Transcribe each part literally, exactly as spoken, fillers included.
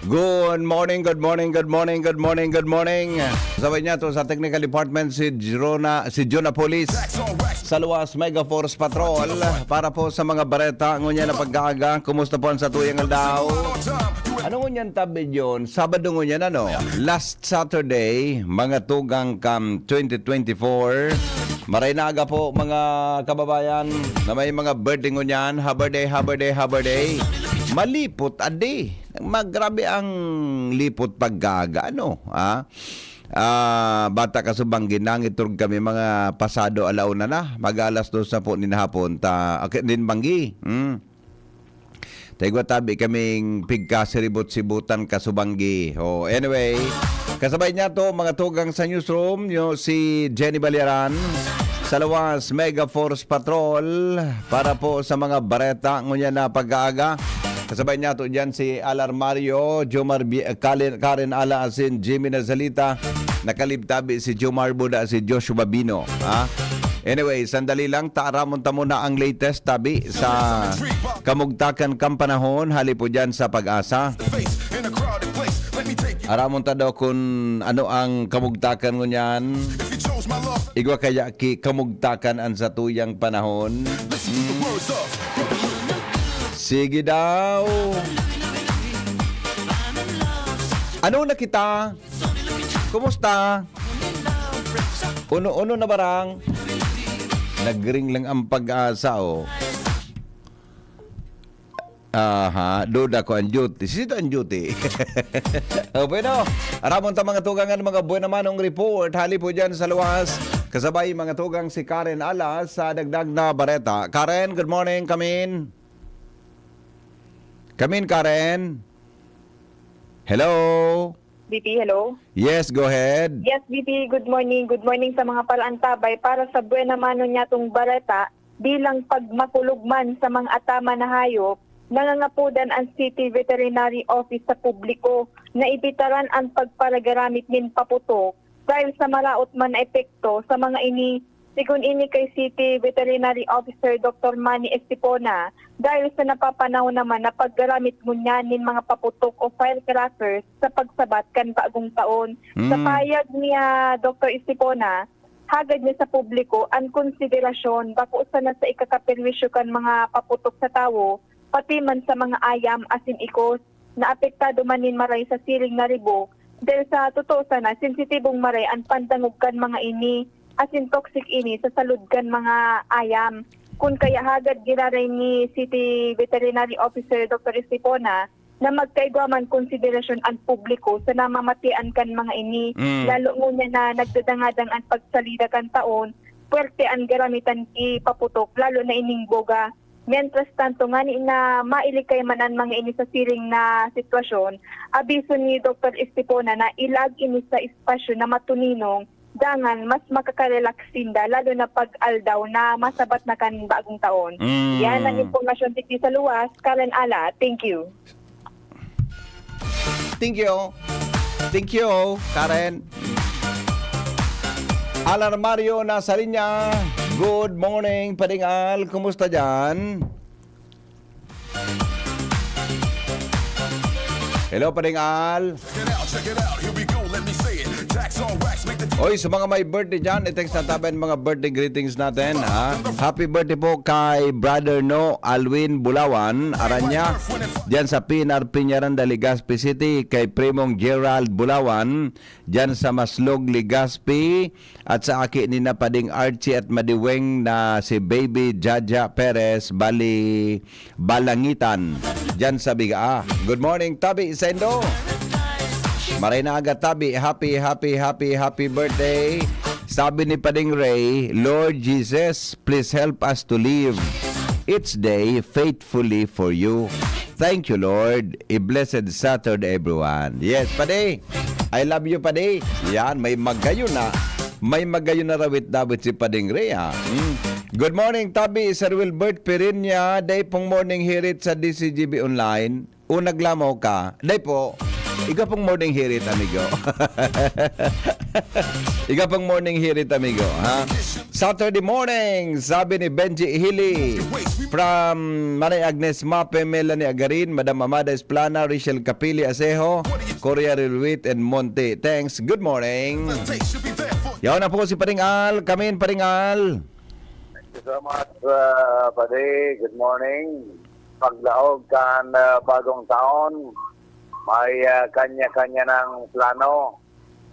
Good morning, good morning, good morning, good morning, good morning. Sabay niya to sa technical department si Jona, si Jona Police sa Luwas Mega Force Patrol para po sa mga bareta ngunyan na pag-aaga. Kumusta po ang satuyang aldaw? Ano ngunyan tabi yun? Sabado ngunyan, ano? Last Saturday, mga tugang kam twenty twenty-four. Maray na aga po, mga kababayan, na may mga birthday ngunyan. Happy birthday, happy birthday, happy birthday. Malipot, adi. Magrabe ang lipot pag-aaga, ano? Ah, ah, bata ka subang ginangitrog kami mga pasado alauna na. Mag-alas dos na po nin hapon, ta, ak-, nin banggi. Hmm. Taigwa tabi kaming pigkasiribot-sibutan kasubanggi. Oh, anyway, kasabay niya to, mga tugang sa newsroom, yo, si Jenny Baliaran sa Luwas Mega Force Patrol para po sa mga bareta ngunyan na pag-aaga. Kasabay niya to dyan si Alar Mario, Jomar Bi-, Kalen-, Karen Ala asin Jimmy Nazalita. Nakalibtabi si Jomar Buda, si Joshua Bino. Ha? Anyway, sandali lang, taramon ta muna ang latest tabi sa kamugtakan kan panahon, hali po dyan sa Pag-asa. Aramon ta daw kun ano ang kamugtakan ngunyan. Igwa kaya ki kamugtakan an satuyang panahon. Sige daw. Ano na kita? Kumusta? Uno-uno na barang? Nagring lang ang Pag-asa, oh. Aha, duda ko ang duty. Sino ang duty? Oh, bueno, aramon ta mga tugangan, mga buena manong report. Hali po dyan sa Luwas. Kasabay mga tugang si Karen Alas sa dagdag na bareta. Karen, good morning. Come in. Come in, Karen. Hello? B P, hello? Yes, go ahead. Yes, B P, good morning. Good morning sa mga paraantabay. Para sa buena mano niya tong bareta, bilang pagmakulog man sa mga ataman na hayop, nangangapodan an City Veterinary Office sa publiko na ibitaran an pagparagaramit nin paputok dahil sa maraot man na epekto sa mga ini. Sigon ini kay City Veterinary Officer Doctor Manny Estipona, dahil sa napapanahon naman na paggaramit ngunyan nin mga paputok o firecrackers sa pagsabat kan bagong taon. Sa Mm. payag ni, ah, Doctor Estipona, hagad niya sa publiko an konsiderasyon bako sana sa ikakaperwisyo kan mga paputok sa tawo, pati man sa mga ayam asin ikos na apektado man nin maray sa siring na ribok, dahil sa totoo sana, sensitibong maray an pandangog kan mga ini, asin toxic ini sa salud kan mga ayam. Kun kaya hagad giraray ni City Veterinary Officer Doctor Estipona na magkaigwa man konsiderasyon an publiko sa namamatian kan mga ini, Mm. lalo ngunyan na nagdadangadang an pagsalida kan taon, puwerte an garamitan ki paputok, lalo na ining boga. Mientras tanto, ngani na mailikay man an mga ini sa siring na sitwasyon, abiso ni Doktor Estipona na ilag ini sa espasyo na matuninong, dangan mas makaka-relax sinda, lalo na pag aldaw na masabat na kan bagong taon. Mm. Yan ang impormasyon digdi sa luwas. Karen Ala, thank you. Thank you. Thank you, Karen. Alarmario nasa linya. Good morning, Pading Al. Kumusta dyan? Hello, Pading Al. Check it out, check it out. Here we go, let me say it. Tax on wax, make the Oy, sa mga may birthday dyan, i-text na tabi ang mga birthday greetings natin, ha? Happy birthday po kay Brother No Alwin Bulawan, Aranya, dyan sa Pinar, Piñaranda, Legazpi City, kay Primong Gerald Bulawan, dyan sa Maslog, Legazpi, at sa aki ni na Pading Archie at madiweng na si Baby Jaja Perez, bali Balangitan, dyan sa Bigaa. Good morning, Tabi, saindo. Maray na aga, Tabi. Happy, happy, happy, happy birthday. Sabi ni Pading Ray, "Lord Jesus, please help us to live each day faithfully for you. Thank you, Lord. A blessed Saturday, everyone." Yes, Padi. I love you, Padi. Yan, may magayon na. May magayon na rawit-dawit si Pading Ray, ah. Mm. Good morning, Tabi, Sir Wilbert Perinya. Day pong morning hirit sa D C G B Online. O naglamaw ka? Day po. Igwa pong morning hirit, amigo. Igwa pong morning hirit, amigo, ha? Saturday morning, sabi ni Benji Hili from Manay Agnes Mape, Melanie Agarin, Madam Amada Esplana, Rachel Capili Asejo, Coria Rilwit, and Monte. Thanks. Good morning. Yan na po si Paring Al. Kamin, Paring Al. Thank you so much, uh, Padi. Good morning. Paglaog kan, uh, bagong taon, may, uh, kanya-kanya ng plano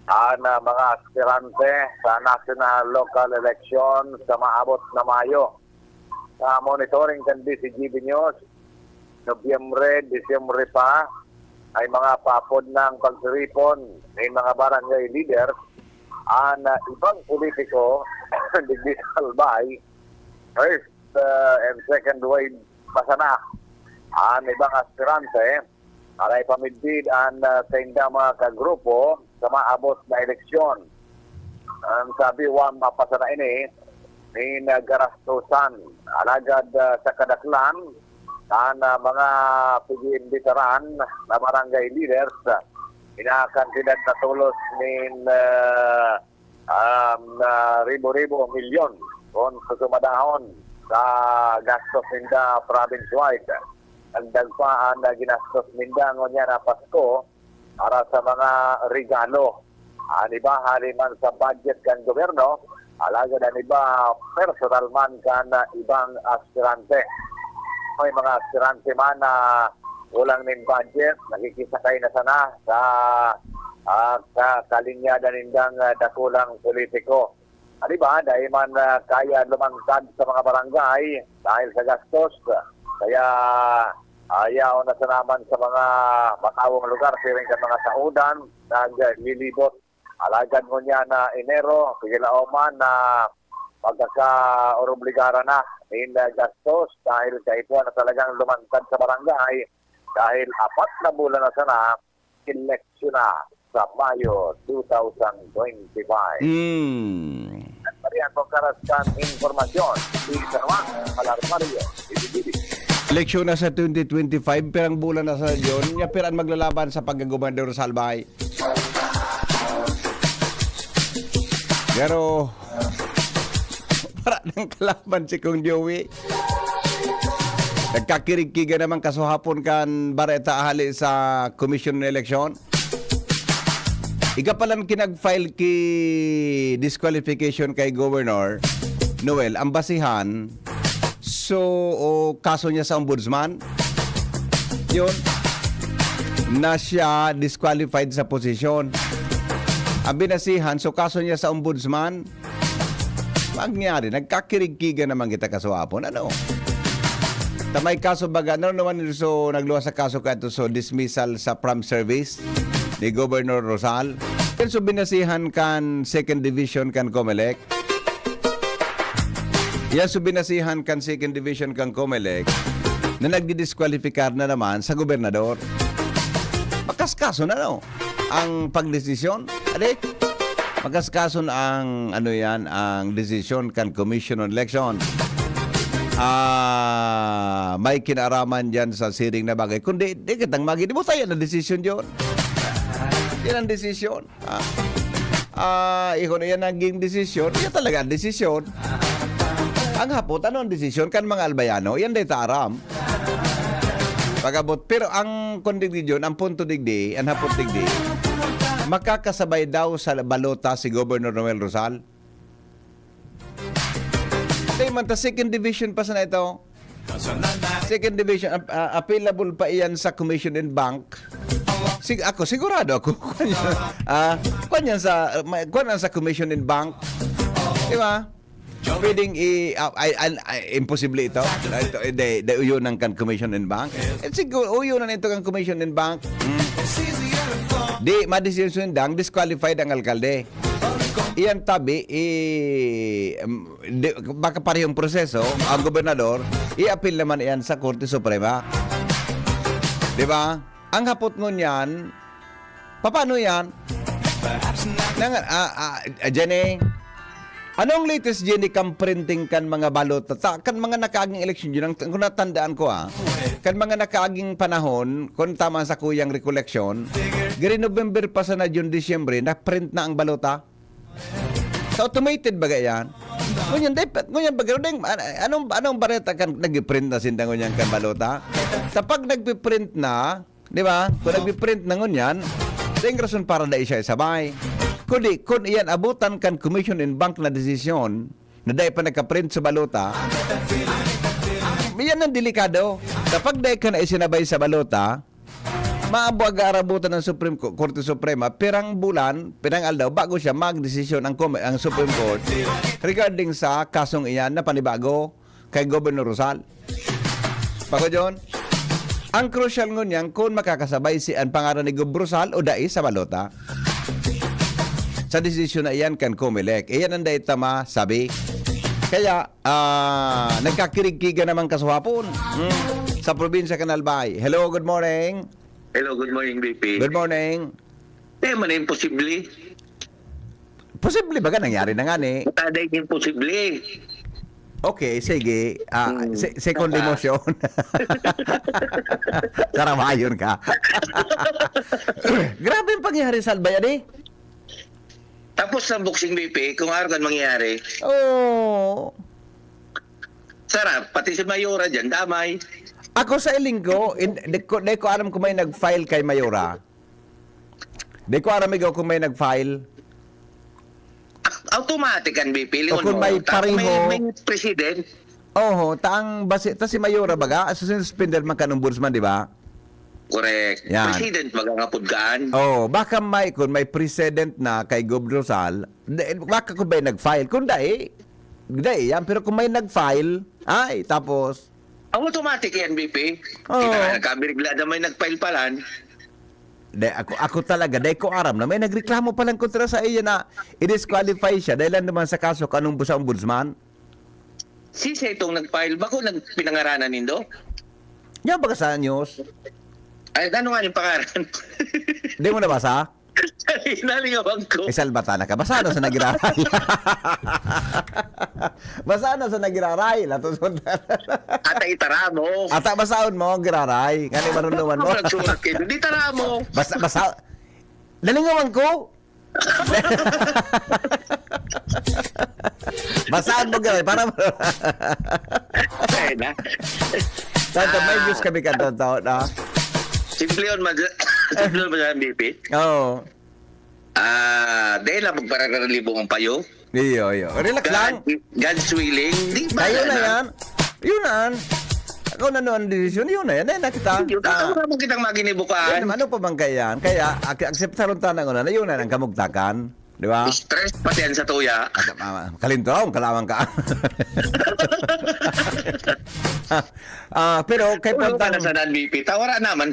ang, uh, mga aspirante sa national local election sa maabot na Mayo. Sa monitoring kan D C G B News, Nobyembre, Disyembre pa, ay mga paapod ng pagtiripon ng mga barangay leaders an, ah, ibang politiko digdi sa Albay, first, ah, and second wave pa sana. An ibang aspirante, aray pamidbid an, ah, saindang mga kagrupo sa maabot na eleksyon. Ang sabi, warm up pa sana ini nin, ah, garastosan. Alagad, ah, sa kadaklan, an, ah, mga pag-iimbitaran na barangay leaders, ah, inakantidad na tolos nin, ah, um, ah, ribo-ribo, milyon kun susumadahon sa gastos ninda province-wide. Dagdag pa an, ah, ginastos ninda ngunyan na Pasko para sa mga regalo. An iba hali man sa budget kan gobyerno, alagad an iba personal man kan, ah, ibang aspirante. May mga aspirante man na kulang nin budget, nakikisakay na sana sa, ah, ka-, kalinyada nindang, ah, dakulang politiko. An iba, dai man, ah, kaya lumantad sa mga barangay dahil sa gastos. Kaya, ah, yaon na sana man sa mga matawong lugar, siring kan mga saodan, naglilibot. Alagad ngunyan na Enero, pigilao man na pagkakaorobligara na in, ah, gastos dahil kaipuhan na talagang lumantad sa barangay dahil apat na bulan na sana, eleksyon na sa Mayo two thousand twenty-five. Hmm. At parihan ko karastan impormasyon, di sa mga Malarmario, ibibigay. Eleksyon na sa twenty twenty-five, pirang bulan na sa yon, niya pirang maglalaban sa pagkagobernador sa Albay. Pero, para ng kalaban si Kong Joey. Nagkakirigkiga naman kasuhapon kan bareta hali sa Commission ng Eleksyon. Iga palan kinag-file ki disqualification kay Governor Noel, ang basihan, so, o kaso niya sa ombudsman, yun, na siya disqualified sa posisyon. Ang binasihan, so kaso niya sa ombudsman, mangyari, nagkakirigkigan naman kita kasuhapon. Ano? Ta may kaso baga, ano naman, so nagluwas sa kaso ka ito, so dismissal sa from service ni Governor Rosal. Yan so binasihan kan second division kan Comelec. Yan so binasihan kan second division kan Comelec na nagdidiskwalipikar na naman sa gobernador. Makaskaso na, no? Ang pagdesisyon, ade, makaskaso na ang, ano yan, ang desisyon kan Commission on Election. Ah, may kinaraman dyan sa siring na bagay. Kundi, di kitang magidibutay yan ang desisyon dyan. Yan ang desisyon. Ah, ah, ikon iyan naging desisyon, iyan talaga ang desisyon. Ang hapot, ano ang desisyon kan mga Albayano? Iyan dai ta aram. Pag-abot, pero ang kon digdi yun, ang punto digdi, ang hapot digdi, makakasabay daw sa balota si Governor Noel Rosal? Dai man ta second division pa sana ito. Second division, ap-, ah, appealable pa iyan sa Commission and Bank. Sig-, ako, sigurado ako. Kwan yan, ah, kwan yan sa, may, kwan yan sa Commission and Bank. Di ba? Pwedeng i-, ah, ay, ay, ay, imposible ito. Ito, eh, de, de, uyonan kan Commission and Bank. Eh, siguro, uyonan ito kan Commission and Bank. Hmm. Di, madesisyon dang disqualified ang alkalde. Iyan tabi, i-, em, di, baka parehong proseso, ang gobernador, i-appeal naman iyan sa Korte Suprema. Di ba? Ang hapot ngunyan, papaano yan? Nang, ah, ah, ah, dyan eh, Anong latest, Jenny, kan printing kan mga balota? Ta, kan mga nakaaging eleksyon, yun ang, kung natandaan ko, ah. Kan mga nakaaging panahon, kung tama sa kuyang recollection, gari November pa sana, June, Disyembre, na-print na ang balota. So, automated baga yan? Ngunyan, dapat, ngunyan baga, deng, an-, anong, anong bareta kan nag-print na sinda ngunyan kan balota? Kapag nagpiprint na, di ba? Kung nagpiprint na ngunyan, deng rason para dai siya isabay. Kundi, kung iyan abutan kan Commission in Bank na desisyon, na dai pa nagka-print sa balota, iyan ang delikado. Kapag dai ka na isinabay sa balota, maabo aga arabutan ng Supreme Co-, Korte Suprema, pirang bulan, pirang aldaw, bago siya magdesisyon ang, Kom-, ang Supreme Court regarding sa kasong iyan na panibago kay Governor Rosal. Pako John, ang crucial ngunyan kung makakasabay si ang pangaran ni Gob Rosal o dai sa balota. Sa desisyon na iyan kan Comelec, iyan ang dai ta masabi. Kaya, ah, nagkakirigkiga naman kasuhapon, hmm, sa probinsya kan Albay. Hello, good morning. Hello, good morning, B P. Good morning. Eh, man, imposible. Posible baga nangyari na nga ni? Baka dahil imposible. Okay, sige. Ah, Hmm. se-, second Baka. Emotion. Karabayon ka. Grabe yung pangyari sa Albay, adi? Tapos sa boxing, B P, kung araw kan mangyayari. Oo. Sarap, pati si Mayora dyan, damay. Ako sa iling ko, in-, di ko, di ko alam kung may nag-file kay Mayora. Di ko aram ikaw kung may nag-file. Automatic ang B P, O lingon kung mo. May Ta-, kung may, pareho. May president. Oho, ta ang basi-, ta si Mayora baga, suspender man kan ombudsman, di ba? Correct. Yan. President, magangapod kaan. Oh, baka may, kung may precedent na kay Gob Rosal, di, baka kung may nag-file. Kung dai, dai yan. Pero kung may nag-file, ay, tapos, Ang automatic yan, B P. Oo. Kita nga, nagkabirigla na may nag-file palan. Di, ako, ako talaga, di ko aram na may nagreklamo palang kontra sa iya na i-disqualify siya dahil lang naman sa kaso kanong sa ombudsman. Si siya itong nag-file. Bako nag-, pinangaranan nindo? Yan baga sa news. Ay, ano nga yung pangaran? Di mo nabasa? Nalingawan ko. Eh, salbata na ka. Basa na sa nagiraray. Basa na sa nagiraray. Latos mo na. Ata itaramo. Ata basaon mo, giraray. Ngani marunuman mo. Ako nagsulat kayo. Di taramo. Basta, basa. Nalingawan ko. Basaon mo, giraray. Para mo. Ay, na. Tanto, may Ah. views kami ka, tanto, no? Simple yun, mag-, simple yun, mag-, B P. Oo. Ah, dahil lang magparakaralibong ang payo. Iyo, iyo. Relax God, lang. God's willing. Di ba Ayun na na? yan. Yun na. Ako na noon desisyon. Yun na yan. Ayun na kita. Yun, Ah. tatawa naman kitang maginibukaan. Yun naman, ano pa bang kaya? Kaya, ak-, akseptaron ta na una na yun na ang kamugtakan. Di ba? Stress pati yan sa tuya. At, ah, kalinto, ang kalaman ka. Ah, pero kay Ano ka Pantang na sa non-B P? Tawara naman.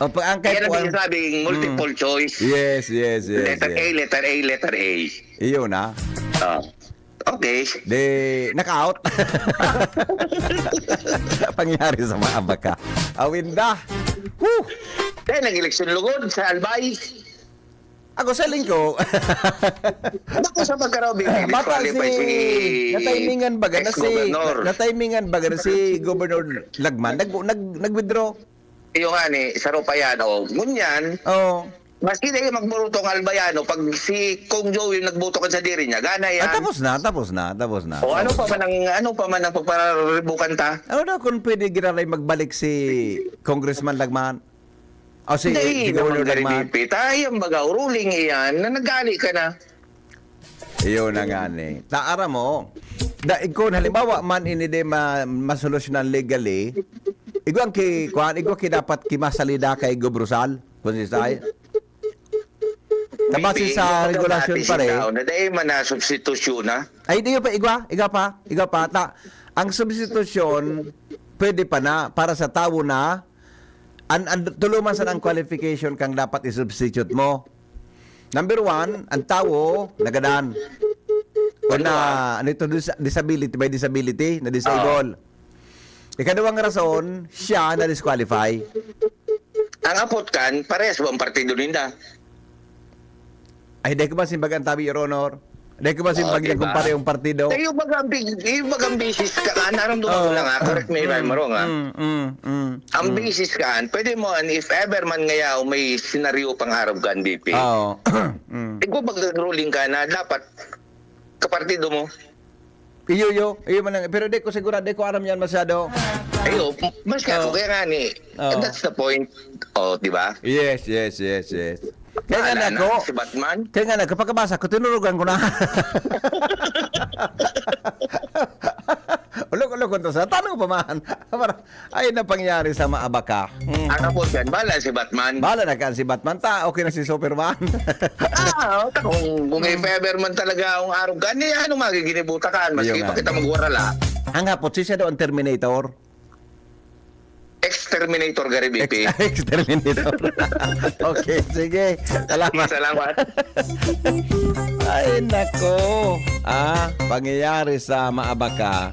O, pag ang kay Yan ang Puan- sinasabing multiple Mm. choice. Yes, yes, yes, Letter yes. A, letter A, letter A. Iyon, ah. Ah. Okay. Di, knockout. Pangyari sa mga baka. Awinda. Woo! Kaya nag-eleksyon lugod sa Albay. Ako, sa lingko. Bako sa pagkaraw, Bata disqualify si, si natimingan baga na si, ex-gobernador. Natimingan baga na si Governor Lagman. Nag-, nag-, nag-withdraw. Iyo nga ni, saro pa yan, oh. Ngunyan, Oo. maski na yung magboto ang Albayano, pag si Kong Joey nagboto ka sa diri niya, gana yan. Ah, tapos na, tapos na, tapos na. O ano pa man ang, ano pa man ang pagpararibukan ta? Ano daw kung pwede giraray magbalik si Congressman Lagman? O si, Hindi, si Governor naman Lagman? Garibipit. Ay, ang baga, ruling iyan, na nagali ka na. Iyo na nga ni. Taara mo, da, kung halimbawa man ini di ma-, masolusyonan legally, igwa ang ki-, kuwan, igwa ki dapat kimasalida kay Gob Rosal, kung si Say. Kabase Maybe, sa yung regulasyon, pagkabati pare. Sindaw na dahil man na substitusyon na. Ay, di pa, igwa, igwa pa, igwa pa. Ta, ang substitusyon, pwede pa na para sa tawo na, an, an, tuluman sa ang qualification kang dapat i-substitute mo. Number one, ang tawo nagadan. O na, Kaliwa. Ano ito, dis-, disability, may disability, na disable. Oo. Ikaduwang rason, siya na disqualify. Ang apot kan, parehas ba ang partido ninda? Ay, di ko ba simbag ang tabi, Your Honor? Dai ko masimbag Oo, yan kung diba? Parehong partido. Tayo baga ang big, yung baga ang basis ka, ah, naramdaman ko Oo. lang, ah, correct me if I'm Mm, wrong, ah. mm, mm, mm, Ang mm. Basis ka, ah, pwede mo, and if ever man ngaya o may senaryo pang harap ka, N B P, Oo. Mm. eh, kung mag-ruling ka na dapat kapartido mo. Iyo, iyo. Iyo man lang. Pero di ko sigurado, di ko aram yan masyado. Ayo, mas ka Oo. Kaya nga ni, Oo. And that's the point. Oh, di ba? Yes, yes, yes, yes. Kaya nga Wala na na, ako, si Batman. Kaya nga na, kapag kabasa ko, tinurugan ko na. Ulog-ulog ko to sa tanong pa man. Para, ay, na pangyari sa maabaka. Hmm. Ang kapos yan, bahala si Batman. Bahala na kan si Batman. Ta, okay na si Superman. Ah, oh, ta, kung, kung may Hmm. Feber man talaga ang arog ka, ni ano magiginibuta ka, maski Ayun pa nga. Kita magwarala. Ang hapot, si siya daw ang Terminator. Exterminator, Gary B P. Ex-, exterminator. Okay, sige. Salamat. Salamat. Ay, nako. Ah, pangyayari sa maabaka.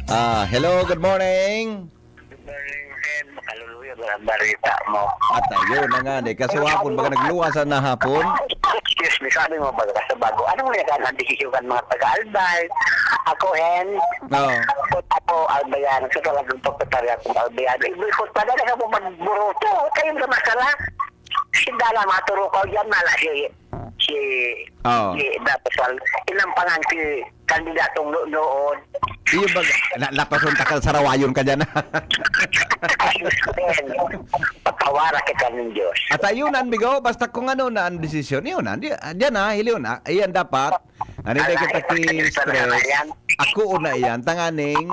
Ah, hello, good morning. Good morning, Sen. Makaluluya ba ang barita mo? At ayun na nga, di. Kaswapon, baga nagluwasan na hapon. Excuse me, sabi mo, baga sa bago. Anong nagkakaroon ng desisyon kan mga taga-Albay? Ako, Hen, Oo. Ako, ako, Albayan, sa talagang pagkatari akong Albayan. Ibig ko, talaga ka po magburuto. Kayo na masala. Sindala, maturo ko dyan, mala si, si, Oo. Si Dato Sal. Inampangan si kandidatong no-, noon. Iyo ba, na, napasunta ka sa rawayon ka dyan? Patawara kita ng Diyos. At ayun, Bigo, basta kung ano na ang desisyon, yun na. Di, ah, dyan na, hiliw na. Ayan dapat. Ano yung Ala, kita ito, ki ito, stress? Ako una iyan, tanganing,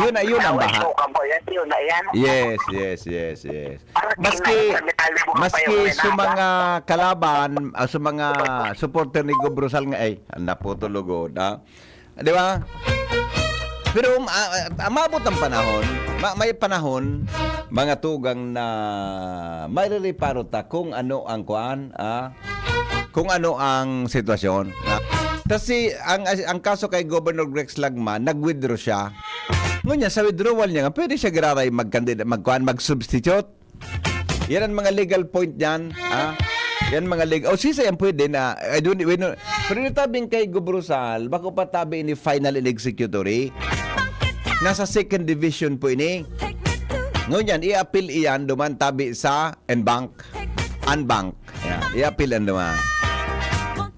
yun na, yun ang baha. Ito, kampo yan, yun na yan. Yes, yes, yes, yes. Parang Maski, tingnan sa medalya mo, maski kayo, sa may mga kalaban, ah, sa mga supporter ni Gob Rosal nga, ay, naputol lugod, ah. Di ba? Pero, um, ah, ah, maabot ang panahon, ma-, may panahon, mga tugang na marireparo ta kung ano ang kuan, ah, kung ano ang sitwasyon. Ah, tas si, ang, ang kaso kay Governor Rex Lagman, nag-withdraw siya. Ngunyan, sa withdrawal niya nga, pwede siya giraray magkandida-, magkuan, mag-substitute. Yan ang mga legal point niyan, ha? Yan mga legal. O, sisa yan pwede na, I don't, we don't, pero yung tabing kay Gob Rosal, bako pa tabi ini final and executory. Nasa second division po ini. Ngunyan, i-appeal iyan, duman tabi sa en banc. En banc. Yan, i-appeal ang duman.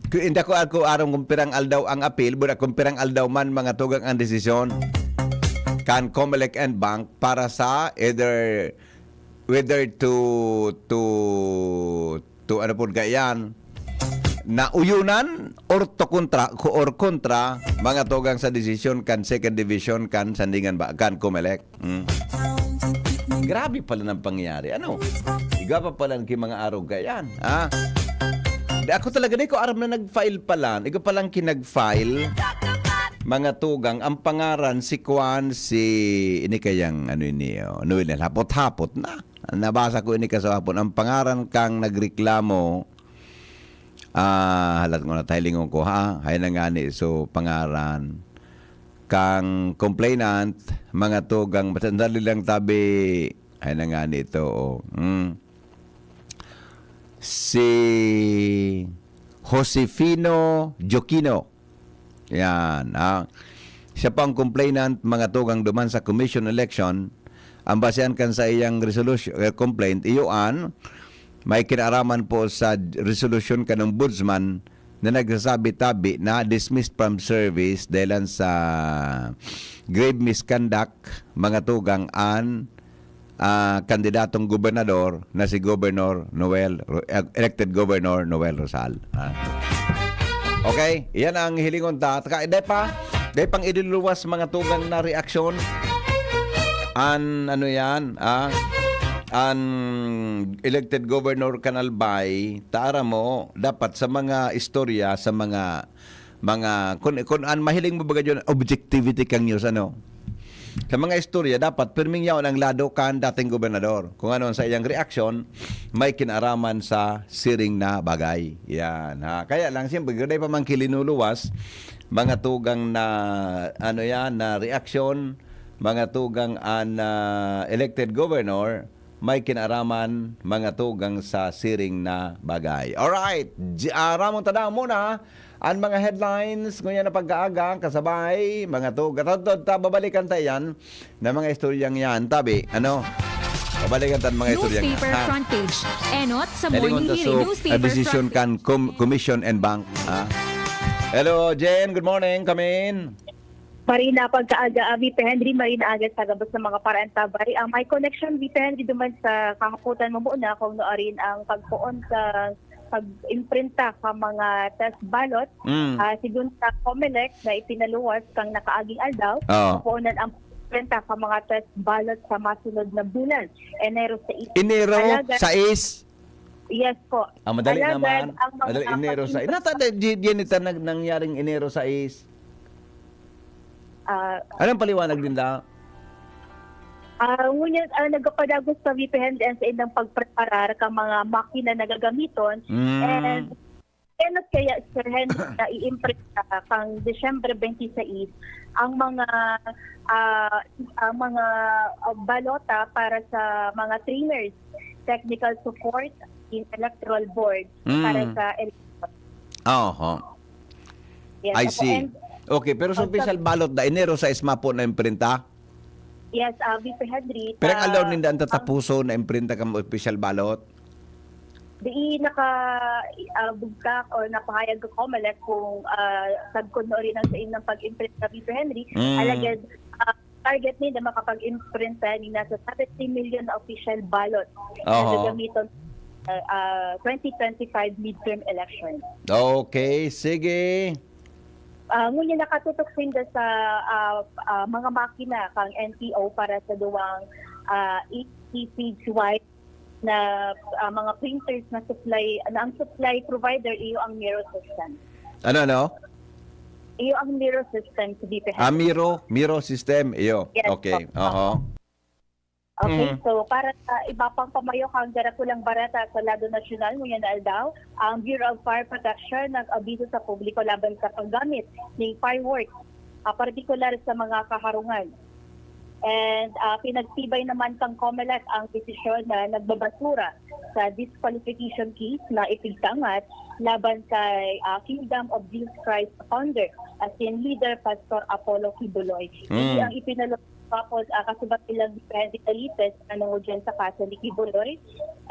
Ku-, hindi ako, ako aram kung pirang aldaw ang appeal, but kung pirang aldaw man mga tugang ang desisyon kan Comelec en banc para sa either whether to, to, to ano po kaiyan, na uyunan or to kontra, ko-, or kontra, mga tugang sa desisyon kan second division kan Sandingan ba, kan Comelec. Hmm. Grabe pala ng pangyayari. Ano? Iga pa pala ang ki mga arog kaiyan. Ha? Di ako talaga, di ko aram na nag-file pala. Iga palang kinag-file. Mga tugang, ang pangaran si Kwan, si, ini kayang, ano ini, oh, Noel, hapot-hapot na. Nabasa ko ini kasahapon. Ang pangaran kang nagreklamo, ah, halat ko na, tahilingon ko, ha? Hay na nga ni, so, pangaran kang complainant, mga tugang, sandali lang tabi, hay na nga ni ito, oh. Mm. Si Josefino Joquino. Yan, ah. Siya pa ang complainant, mga tugang duman sa commission election. Ang basehan kan sa iyang resolution, eh, complaint, iyo an may kinaraman po sa resolusyon kan ombudsman na nagsasabi tabi na dismissed from service dahilan sa grave misconduct, mga tugang an ah, kandidatong gobernador na si Governor Noel Ro-, eh, elected Governor Noel Rosal. Ah. Okay, iyan ang hilingon ta. Taka, dai pa, dai pang idiluluwas mga tugang na reaksyon. An, ano yan, ah, an elected Governor kan Albay, ta aram mo, dapat sa mga istorya, sa mga mga, kun, kun an mahiling mo baga dyan, objectivity kang news, ano? Sa mga istorya, dapat pirming yaon ang lado kan dating gobernador. Kung ano ang sa iyang reaksyon, may kinaraman sa siring na bagay. Yan, ha? Kaya lang, siyempre, dai pa man ki linuluwas, mga tugang na, ano yan, na reaksyon, mga tugang an, ah, elected governor, may kinaaraman, mga tugang sa siring na bagay. Alright, J- ah, Ramon, tadaan muna an mga headlines ngunyan na pagkaaga, kasabay, mga tugang. At, at, at, babalikan ta yan na mga istoryang yan. Tabi, ano? Babalikan ta an mga istoryang yan, Newspaper ha? Front page. Enot sa Nalingon Morning ta Hiling. So, Newspaper a desisyon front page. Kan com- Commission and Bank, ha? Hello, Jen. Good morning. Come in. Marina pagkaaga, ah, Vice Henry, Marina Aga sa gabos ng mga paraantabay. Ang may connection, Vice Henry, duman sa kahapotan mo muna kung noorin ang pagpoon sa pag-imprinta ka mga test ballot. Mm. Ah, sigun sa Comelec na ipinaluwas kang nakaaging aldaw, Oo. Pagpoonan ang imprinta ka mga test ballot sa masunod na bulan, Enero sais. Enero Alagad, sais? Yes po. Ah, madali Alagad, naman. Ang mga Madali, Enero sais. Nata, di, di, di, nita nag-, nangyaring Enero sais. Ah, Anong paliwanag din da? Ah, ngunyan, ah, nagpapadagos sa V P N ang sa ilang pagpreparar ka mga makina na gagamiton. Mm. And, enot kaya, Sir Henry, na i-imprint, ah, kang Disyembre twenty-six ang mga, ah, ang mga, ah, balota para sa mga trainers, technical support in electoral board para Mm. Sa election. Oho. Yes, I opo, see. And Okay, pero sa ang official ballot da, Enero sais mapo na imprinta? Yes, ah, Vice Henry, Pero ang sa aldaw ninda ang ang tatapuson na imprinta kan official ballot? Di naka, ah, bugtak or napahayag ka, Comelec, kung, ah, sagkod na rin ang sa inyong pag-imprint na, Vice Henry. Mm. Alagad, ah, target ninda makapag-imprint tayo ni nasa seventy million na official ballot na Oho. Gagamiton, ah, ah, twenty twenty-five midterm election. Okay, sige. Ah, ngunyan nakatutok sinda sa, ah, ah, mga makina kang N T O para sa duwang, ah, E T P G Y na, ah, mga printers na supply, na ang supply provider iyo ang Miro System. Ano, ano? Iyo ang Miro System, to be precise. Ah, Miro, Miro System, iyo. Yes, Okay, po. Oho. Okay, Mhm. So para sa iba pang pamayo kan darakulang bareta sa lado nasyonal, ngunyan na aldaw, ang Bureau of Fire Protection nag-abiso sa publiko laban sa paggamit ning fireworks, ah, partikular sa mga kaharungan. And, ah, pinagtibay naman kang Comelec ang desisyon na nagbabasura sa disqualification case na ipigtangat laban kay, ah, Kingdom of Jesus Christ founder, as in leader, Pastor Apollo Quiboloy. Mm. Hindi ang ipinalo-, tapos, ah, kasubat nilang Vicente Calites na nangod dyan sa kaso ni Quiboloy.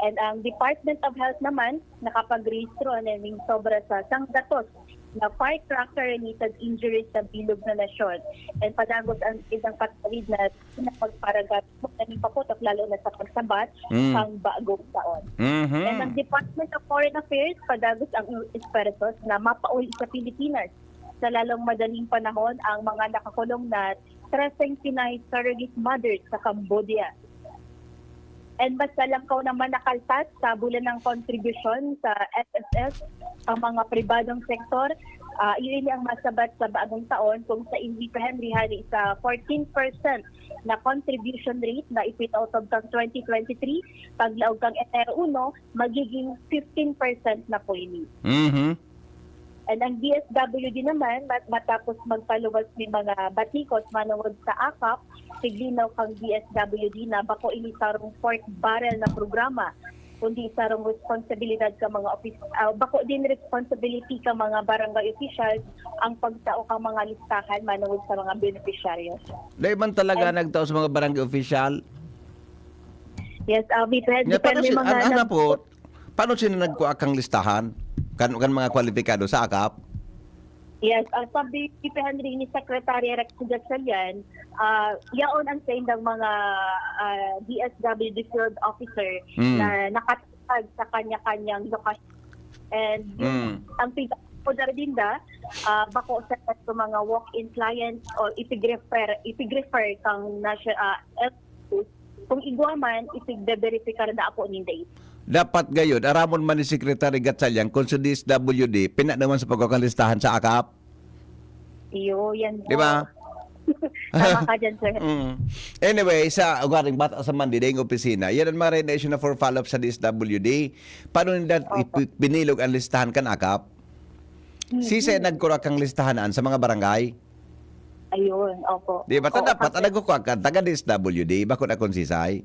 And ang Department of Health naman, nakapagrehistro na ning sobra sa sanggatos na firecracker-related injuries sa bilog na nasyon. And padagos ang isang patawid na pinapagparagat mo na ning paputok, lalo na sa pagsabat Mm. Pang bagong taon. Mhm. And ang Department of Foreign Affairs, padagos ang U S persons na mapauli sa Pilipinas sa lalong madaling panahon ang mga nakakulong na trese Pinay surrogate mothers sa Cambodia. And basta lang kaw naman nakaltas sa bulan ng kontribusyon sa S S S ang mga pribadong sektor, ah, iyo ini ang masabat sa bagong taon kung sa hindi pa Henry hali sa fourteen percent na contribution rate na ipinautob kang twenty twenty-three, paglaog kang Enero uno, magiging fifteen percent na po ini. Mhm. And ang D S W D naman, mat-, matapos magpaluwas ni mga batikos manungod sa akap, tiglinaw kang D S W D na bako ini sarong pork barrel na programa, kundi sarong responsibilidad ka mga opis-, ah, bako din responsibility ka mga barangay officials ang pagtao ka mga listahan manungod sa mga benepisyaryo. Dahil man talaga Ay. Nagtao sa mga barangay official? Yes, ah, Vice Head, Nga, paano depende si-, mga an-, ano nag- po, paano sila nagkuha kang listahan? Kan, kan mga kwalipikado sa akap? Yes, ah, sabi ni Pe Henry ni Secretary Rex Gatchalian, ah, yaon ang sa indang mga, ah, D S W D field officer Mm. Na nakatatag sa kanya-kanyang lokasyon. And Mm. Ang pinaka-order din da, ah, bako sa, sa mga walk-in clients o ipig-refer, ipig-refer kang nasya-, ah, kung igwa man, isigbe-verify na apo ninda ito. Dapat gayod, aramon man ni Secretary Gatchalian kung sa D S W D, pina naman sa pagkakalistahan sa akap. Iyo, yan Di ba? Tama ka dyan, sir. Mm. Anyway, sa ugaring bata sa Monday, dayong opisina, yan ang mga renovation na for follow-up sa D S W D. Paano nila Opo. Ipi-, binilog ang listahan kan akap? Mm-hmm. Sisay nagkurak kang listahan an sa mga barangay? Ayun, opo. Di ba? Oo, dapat kasi nagkukuha ka, taga D S W D, bako na kung sisay.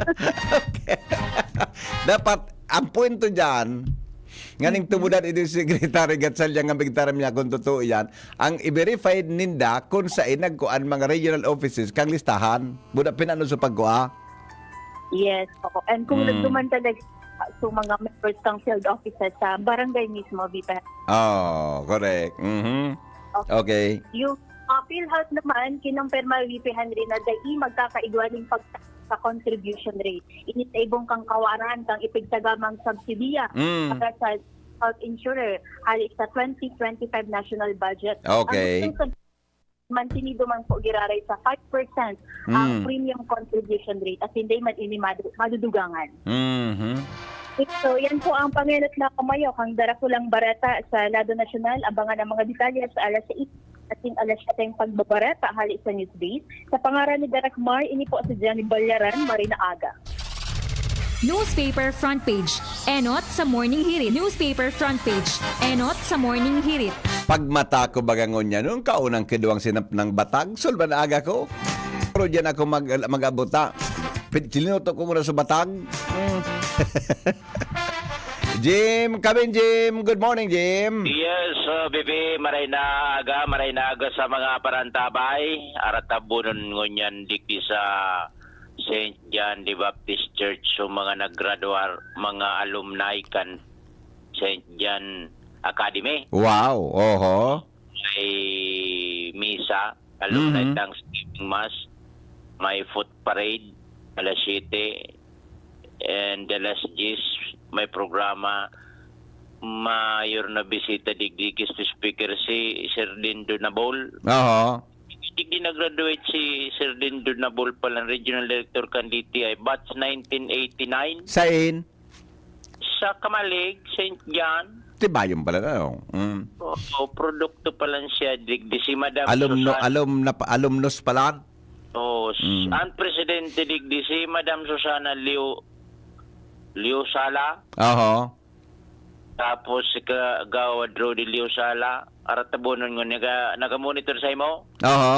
Okay. Dapat, ang punto dyan, nganing tumudan ini si Secretary Gatchalian nga migtaram niya kung totoo yan, ang i-verify ninda kung saan nagkuan mga regional offices kang listahan. Buda pinano sa pagkua? Yes, oo. And kung Mm. nagduman talaga sa mga members ng field offices sa barangay mismo, Viva. Oh, correct. Mhm. Okay. Yung uh, PhilHealth naman, kinumpirma ni V P Henry na dai magkakaigwa nin pag sa contribution rate. Ini sa ibong kang kawaran kang ipigtagamang subsidiya Mm. para sa health insurer hali sa twenty twenty-five national budget. Okay. Ang gusto mantinido man po giraray sa five percent ang Mm. premium contribution rate at hindi man ini madu- madudugangan. Mhm. So, yan po ang pangenot na kamayo kang Darakulang Bareta sa lado nasyonal. Abangan ang mga detalye sa alas sais asin alas siyete ang pagbabareta hali sa Newsbase. Sa pangaran ni Direk Mar, ini po si Jenny Balyaran, Marina Aga. Newspaper front page. Enot sa Morning Hirit. Newspaper front page. Enot sa Morning Hirit. Pagmata ko baga ngunyan, nung kaunang kiduwang sinap ng batag, sulban aga ko. Pero diyan ako mag, mag-abuta. Pin- Chinuto ko muna sa batag. Mm. Jim, come in, Jim. Good morning, Jim. Yes, uh, Bibi, maray na aga, maray na aga sa mga parantabay. Aratabunon ngunyan digdi sa Saint John the Baptist Church, so mga naggraduar, mga alumni kan Saint John Academy. Wow, oho. May misa, alumni Mhm. Thanksgiving Mass, may foot parade, alas siyete, and the last gis, may programa, mayor na bisita digdi, guest speaker si Sir Dindo Nabol. Oho. Digdi nag-graduate si Sir Dindo Nabol pala, regional director kan D T I, batch nineteen eighty-nine. Sain? Sa Kamalig, Saint John. Tibayon pala na, oh. Mm. Oo, produkto pa lang siya digdi si Madam Alumno, Susana. alumna, alumnus pala. Oo, s- Mm. Ang presidente digdi si Madam Susana Liu Liu Sala, Oho. tapos si Kagawad Rudy Liu Sala, aratabunon nga naga, naga-monitor sa imo. Oho.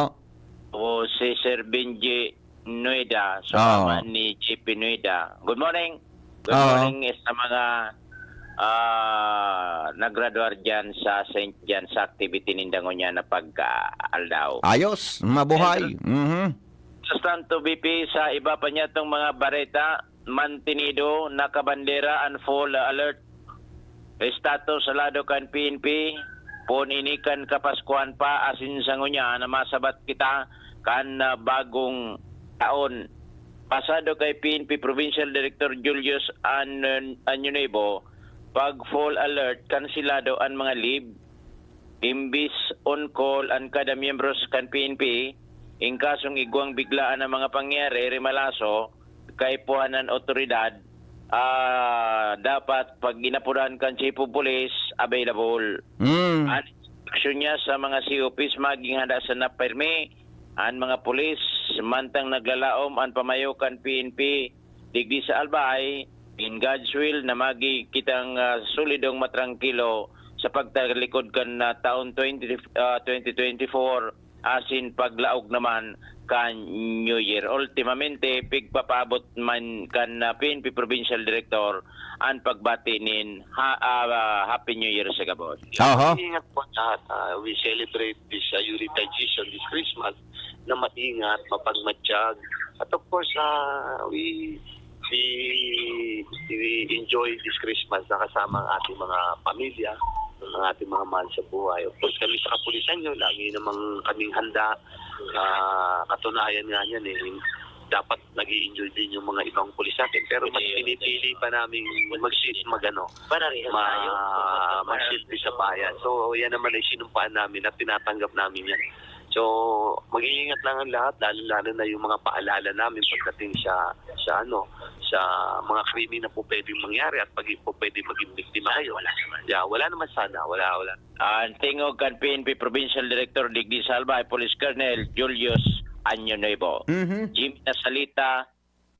O si Sir Benji Nueda, sa Oo. mama ni J P Nueda. Good morning. Good Oo. morning sa mga ah, naggraduar dyan sa Saint John sa activity ninda ngunyan na pagka-aldaw. Ayos, mabuhay. Mhm. Sa Santo B P, sa iba pa niya itong mga bareta, mantenido, nakabandera and full alert status sa lado kan P N P. Poon ini kan Kapaskuhan pa, asin sa ngunyan na masabat kita kan ah, bagong taon. Pasado kay P N P Provincial Director Julius An- Año Nuevo, pag full alert, kansilado an mga leave. Imbis on call an kada miyembros kan P N P, in kasong igwang biglaan ang mga pangyayari, rimalaso, kaipuhan an otoridad, ah, dapat pag inapudan kan Chief of Police, available. Mm. An instruksyon niya sa mga C O Ps maging handa sa napirmi an mga pulis mantang naglalaom an pamayo kan P N P digdi sa Albay, in God's will na magi kitang ah, solidong matrangkilo sa pagtalikod kan ah, taon twenty, ah, twenty twenty-four asin paglaog naman kan New Year. Ultimamente, pigpapaabot man kan ah, P N P Provincial Director an pagbati nin ha, ah, Happy New Year sa gabos. Oho. Ingat po lahat. Ah, we celebrate this uh, Yuritay season, this Christmas, na maingat, mapagmatyag. At of course, uh, we, we, we enjoy this Christmas na kasama ang ating mga pamilya, ang ating mga mahal sa buhay. Of course, kami sa kapulisan nyo, lagi namang kaming handa. Ah, katunayan nga niyan eh, dapat nag enjoy din yung mga ibang pulis natin. Pero mas pinipili pa namin mag-sit, mag-ano, Parehas ma tayo. masilbi sa bayan. So, yan naman ay sinumpaan namin at tinatanggap namin yan. So, mag-iingat lang ang lahat, lalo-lalo na yung mga paalala namin pagdating sa, sa ano, sa mga krimen na po pwedeng mangyari at pag po pwede maging biktima kayo. Wala naman. Yeah, wala naman sana. Wala, wala. Ang tingog kan P N P Provincial Director digdi sa Albay, Police Colonel Julius Año Nuevo. Mhm. Jimmy Nasalita,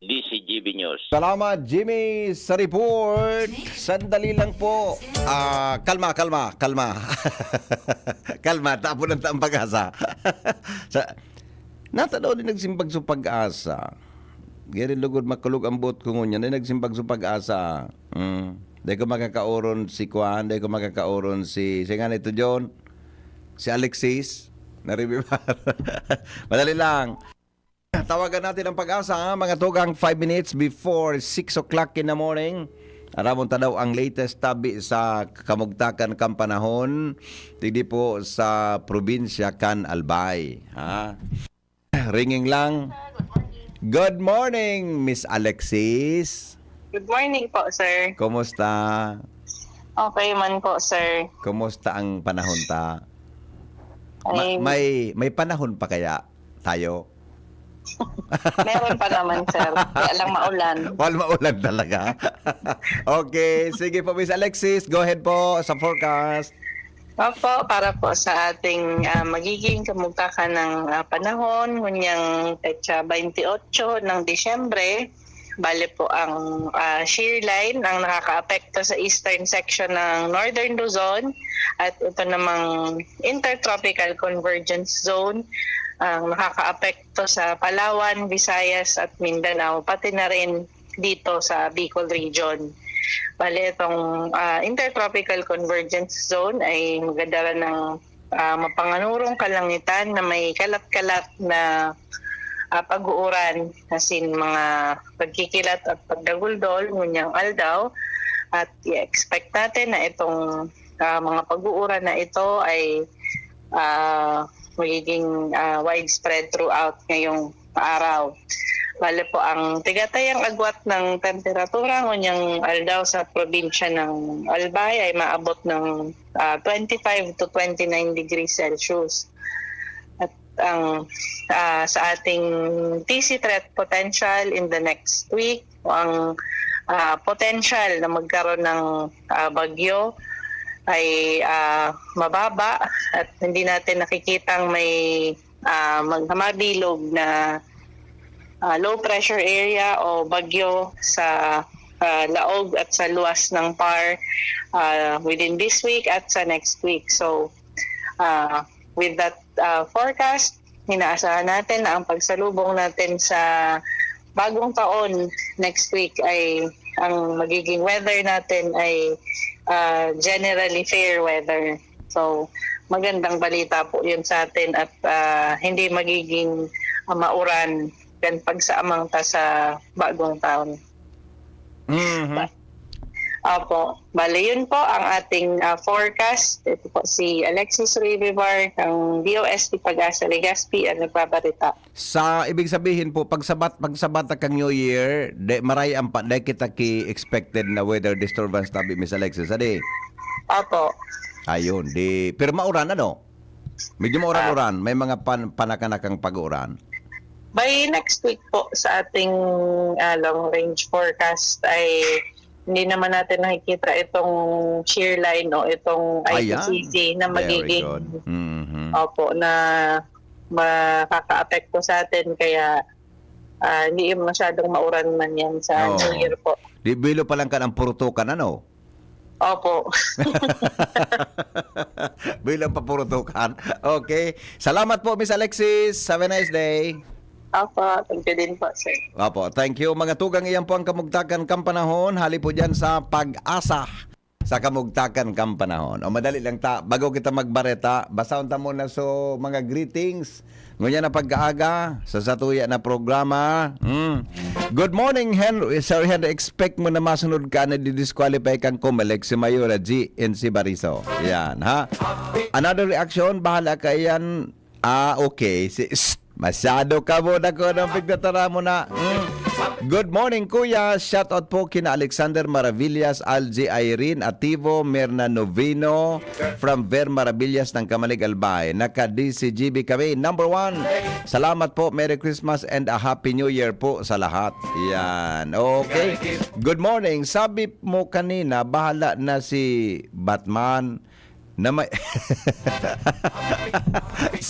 D C G B News. Salamat, Jimmy, sa report. Sandali lang po. Ah, kalma, kalma, kalma. Kalma, tapon ang taang pag-asa. Sa, natanaw din nagsimbag sa pag-asa. Giri lugod makulog ang buot ko ngunyan, ay nagsimbag sa pag-asa. Mm. Dai ko makakaoron si Kwan, dai ko makakaoron si, si nga nito, John, si Alexis, na Ribibar. Madali lang. Tawagan natin ang pag-asa, ha? Mga tugang, five minutes before six o'clock in the morning. Aramon ta daw ang latest tabi sa kamugtakan kan panahon, digdi po sa probinsya kan Albay, ha? Ringing lang. Good morning, Miss Alexis. Good morning po, sir. Kumusta? Okay man po, sir. Kumusta ang panahon ta? Ma-, Ay. may, may panahon pa kaya tayo? Meron pa naman, sir. Kaya lang maulan. Wal, maulan talaga. Okay, sige po, Miss Alexis, go ahead po sa forecast. Opo, para po sa ating, ah, magiging kamugtakan ng, ah, panahon, ngunyang petsa twenty-eight ng Disyembre, bale po ang, ah, shear line ang nakakaapekto sa eastern section ng Northern Luzon at ito namang Intertropical Convergence Zone ang nakakaapekto sa Palawan, Visayas at Mindanao, pati na rin dito sa Bicol Region. Bale, itong, ah, Intertropical Convergence Zone ay magdadala ng, ah, mapanganurong kalangitan na may kalat-kalat na, ah, pag-uuran, as in, mga pagkikilat at pagdaguldol, ngunyang aldaw. At i-expect natin na itong, ah, mga pag-uuran na ito ay, ah, magiging, ah, widespread throughout ngayong araw. Bale po, ang tigatayang agwat ng temperatura ngunyan aldaw sa probinsya ng Albay ay maabot ng, ah, twenty-five to twenty-nine degrees Celsius. At ang, ah, sa ating T C threat potential in the next week, ang, ah, potential na magkaroon ng, ah, bagyo ay, ah, mababa at hindi natin nakikitang may, ah, mag-, mabilog na, ah, low pressure area o bagyo sa, ah, laog at sa luwas ng PAR, ah, within this week at sa next week. So, ah, with that, ah, forecast, inaasahan natin na ang pagsalubong natin sa bagong taon next week ay ang magiging weather natin ay, ah, generally fair weather. So, magandang balita po yun sa atin at, ah, hindi magiging, ah, mauran kan pagsaamang ta sa bagong taon. Mhm. Opo. Bale, yun po ang ating, ah, forecast. Ito po si Alexis Rivivar ng D O S T Pag-asa Legazpi ang nagbabarita. Sa ibig sabihin po, pagsabat, pagsabat na kang New Year, de, maray ang pa, de kita ki expected na weather disturbance tabi, Miss Alexis, adi? Opo. Ayun, di, pero mauran, ano? Medyo mauran-uran, may mga pan, panakanakang pag-uuran. By next week po sa ating, ah, long range forecast ay hindi naman natin nakikita itong shear line o itong Ayan. I P C C na Very magiging, good. Mhm. opo, na makakaapekto sa atin. Kaya, ah, hindi yung masyadong mauran man yan sa Oo. New Year po. Di bilo pa lang ka ng purutukan, ano? Opo. Bilang papurutukan. Okay. Salamat po, Miss Alexis. Have a nice day. Opo, thank you din po, sir. Opo, thank you. Mga tugang, iyan po ang kamugtakan kan panahon. Hali po dyan sa Pag-asa sa kamugtakan kan panahon. O madali lang ta, bago kita magbareta, basahon ta muna so mga greetings. Ngunyan na pagkaaga, sa satuya na programa. Hmm. Good morning, Henry. Sir Henry, expect mo na masunod ka na di-disqualify kang Comelec si Mayora G N C Bariso. Yan, ha? Another reaction, bahala ka yan. Ah, okay. Si, shh, masyado ka mo na ko ng pigtatara mo na. Hmm. Good morning, Kuya. Shout out po kina Alexander Maravillas, Algie Irene Ativo, Mirna Novino, from Ver Maravillas ng Camalig, Albay. Naka D C G B kami, number one. Salamat po. Merry Christmas and a Happy New Year po sa lahat. Yan. Okay. Good morning. Sabi mo kanina, bahala na si Batman na may...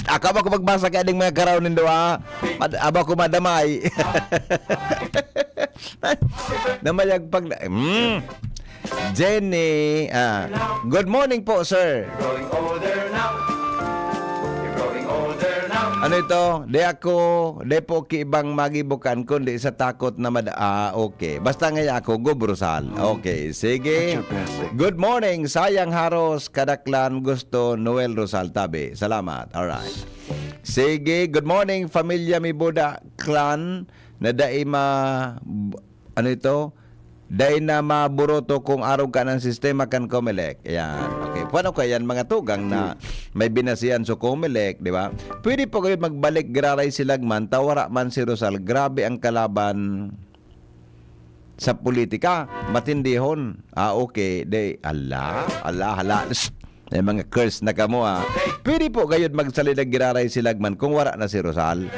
Ako ba ko magbasa kaya ding mga karaw nindo, ha? Mad-, aba ko madamay. Na mayagpag na... Mm. Jenny, ah, good morning po, sir. Growing older now. You're growing older now. Ano ito? Di ako, di po ki ibang magibukan, kundi sa takot na mad-, ah, okay. Basta nga ako, Gob Rosal. Okay, sige. That's your best thing. Good morning, Sayang Haros, Kadaklan, Gusto, Noel Rosal, Tabi. Salamat. Alright. Sige, good morning, Familia Mibuda Clan, na dai ma... ano ito? Dai na maburoto kung arog ka ng sistema kan Comelec. Yan. Okay. Paano kaya yan, mga tugang na may binasihan sa Comelec, di ba? Pwede po kayo magbalik, giraray si Lagman, ta wara man si Rosal. Grabe ang kalaban sa politika. Matindihon. Ah, okay. Di, ala, ala, ala. May mga curse na kamo, ah. Pwede po gayud magsalida, giraray si Lagman kung wara na si Rosal.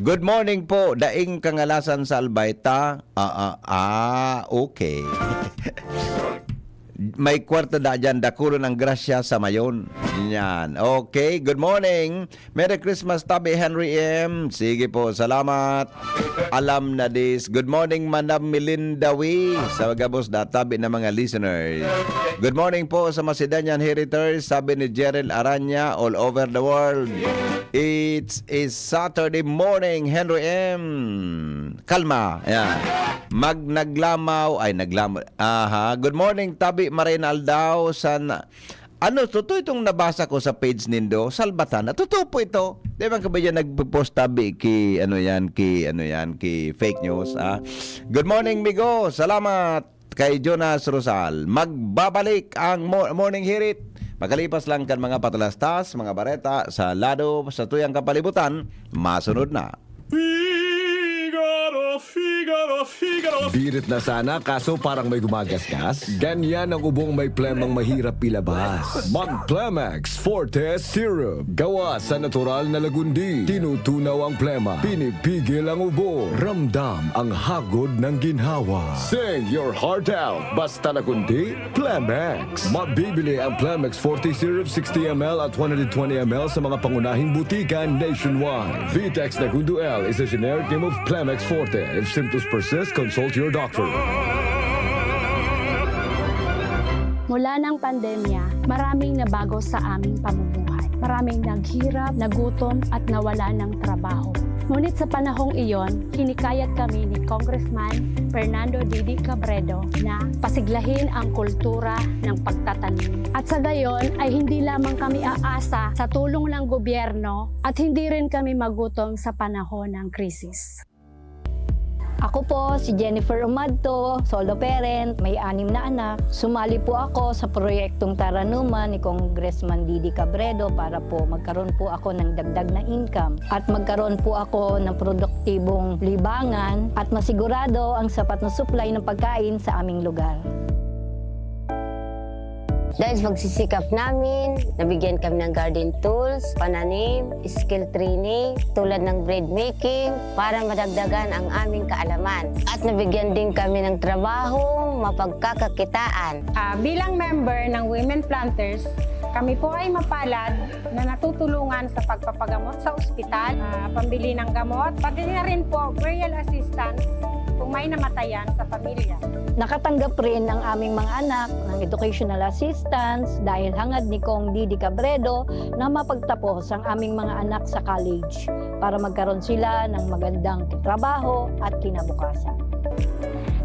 Good morning po, daing kangalasan sa Albay ta. Ah, ah, ah, okay. May kwarta da dyan, dakulon ang grasya sa mayon. Yan. Okay, good morning. Merry Christmas, Tabi Henry M. Sige po, salamat. Alam na this. Good morning, Madam Melinda Wee. Sa gabos da, tabi na mga listeners. Good morning po sa Macedonian Heriters, sabi ni Jerel Aranya, all over the world. It's a Saturday morning, Henry M. Kalma. Ayan. Mag naglamaw, ay naglamaw. Aha. Good morning, Tabi Marina Aldao. San, ano, totoo itong nabasa ko sa page nindo, Salbatan. Totoo po ito. Di ba ka ba yan nagpo-post, Tabi, ki, ano yan, ki, ano yan, ki fake news, ah? Good morning, Migo. Salamat kay Jonas Rosal. Magbabalik ang mo-, Morning Hirit. Makalipas lang kan mga patalastas, mga bareta sa lado sa tuyang kapalibutan, masunod na. Figaro, Figaro, Figaro. Birit na sana, kaso parang may gumagasgas. Ganyan ang ubong may plemang mahirap ilabas. Mag Plemex Forte Syrup. Gawa sa natural na lagundi. Tinutunaw ang plema. Pinipigil ang ubo. Ramdam ang hagod ng ginhawa. Sing your heart out. Basta lagundi, Plemex. Mabibili ang Plemex Forte Syrup sixty M L at one hundred twenty M L sa mga pangunahing butika nationwide. Vitex Nagundo L is a generic name of Plemex Forte. If symptoms persist, consult your doctor. Mula ng pandemya, maraming nabago sa aming pamumuhay. Maraming naghirap, nagutom at nawala ng trabaho. Ngunit sa panahong iyon, hinikayat kami ni Congressman Fernando Didi Cabredo na pasiglahin ang kultura ng pagtatanim. At sa gayon ay hindi lamang kami aasa sa tulong ng gobyerno at hindi rin kami magutom sa panahon ng krisis. Ako po si Jennifer Umadto, solo parent, may anim na anak. Sumali po ako sa proyektong Taranuman ni Congressman Didi Cabredo para po magkaroon po ako ng dagdag na income at magkaroon po ako ng produktibong libangan at masigurado ang sapat na supply ng pagkain sa aming lugar. Dahil sa pagsisikap namin, nabigyan kami ng garden tools, pananim, skill training, tulad ng bread making, para madagdagan ang aming kaalaman. At nabigyan din kami ng trabahong mapagkakakitaan. Ah, bilang member ng Women Planters, kami po ay mapalad na natutulungan sa pagpapagamot sa ospital, ah, pambili ng gamot, pati na rin po burial assistance kung may namatayan sa pamilya. Nakatanggap rin ang aming mga anak ng educational assistance dahil hangad ni Cong Didi Cabredo na mapagtapos ang aming mga anak sa college para magkaroon sila ng magandang trabaho at kinabukasan.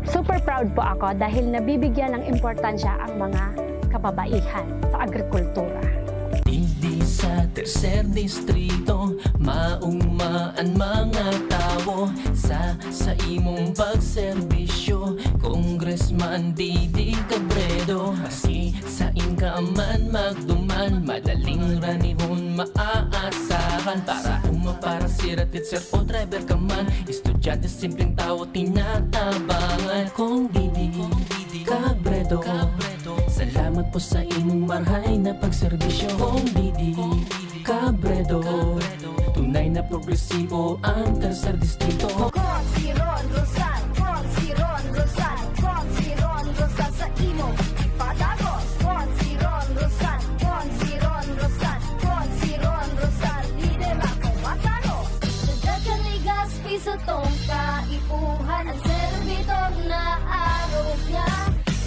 Super proud po ako dahil nabibigyan ng importansya ang mga kababaihan sa agrikultura. Digdi sa tercer distrito, mauma an mga tawo sa, sa imong pagserbisyo. Congressman Didi Cabredo, maski sain ka man magduman, madaling ranihon maaasahan. Para uma, para sira, teacher o driver ka man, estudyante Dati simpleng tao tinatabangan Kong Didi Cabredo. Salamat po sa imong marhay na pagserbisyo Kong Didi Cabredo. Tunay na progresibo ang tercer distrito. Con si Ron Rosal, con si Ron Rosal, con si Ron Rosal sa imo ipadagos. Con si Ron Rosal, con si Ron Rosal, con si Ron Rosal, lidera ko matano. Dagdagan ni Gaspi sa tong kaipuhan, ang servidor na arog niya.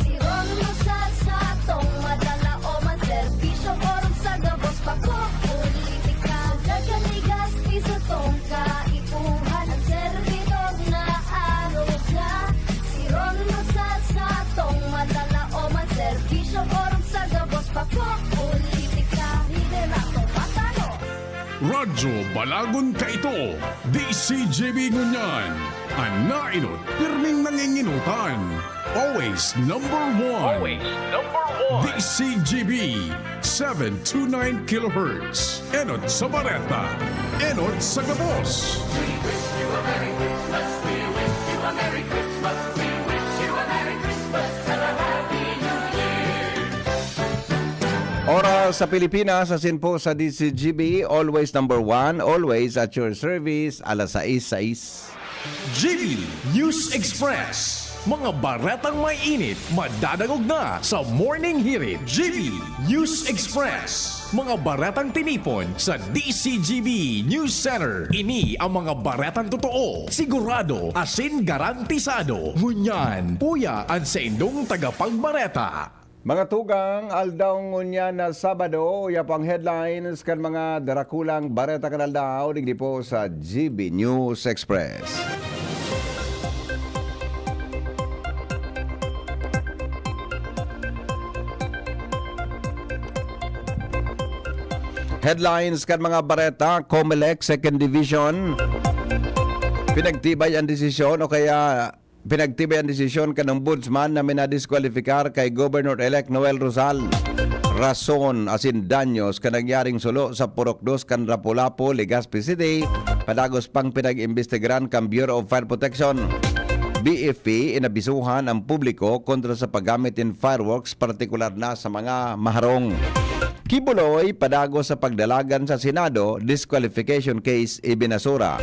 Si Ron Rosal sa tong madala o man serbisyo, orog sa gabos pako politika. Dagdagan ni Gaspi sa tong kaipuhan, ang servidor na arog niya. Si Ron Rosal sa tong madala o man serbisyo, orog sa gabos pako politika. Lidera ko matano. Radyo Balagon kaito, D C G B ngunyan. An nainot, pirming nanginginotan. Always number one. Always number one. D C G B, seven two nine kilohertz. Enot sa bareta, enot sa gabos. We wish you a Merry Christmas. We wish you a Merry Christmas. We wish you a Merry Christmas and a Happy New Year. Oras sa Pilipinas, asin po sa D C G B, always number one, always at your service, alas sais, sais. G B News Express. Mga baretang may init, madadangog na sa Morning Hirit. G B News Express. Mga baretang tinipon sa D C G B News Center. Ini ang mga baretang totoo, sigurado, asin garantisado. Ngunyan, uya an saindong tagapagbareta. Mga tugang, aldaw ngunyan na Sabado, uya po ang headlines kan mga darakulang bareta kan aldaw, digdi po sa G B News Express. Headlines kan mga bareta, Comelec, Second Division. Pinagtibay ang desisyon o kaya pinagtibay ang desisyon kan Ombudsman na minadiskwalipikar kay Governor-elect Noel Rosal. Rason asin danyos kan nangyaring sulo sa Purok Dos kan Lapu-Lapu, Legazpi City, padagos pang pinag-imbestigaran kan Bureau of Fire Protection. B F P, inabisuhan ang publiko kontra sa paggamit nin fireworks, partikular na sa mga maharong. Quiboloy, padagos sa pagdalagan sa Senado, disqualification case ibinasura.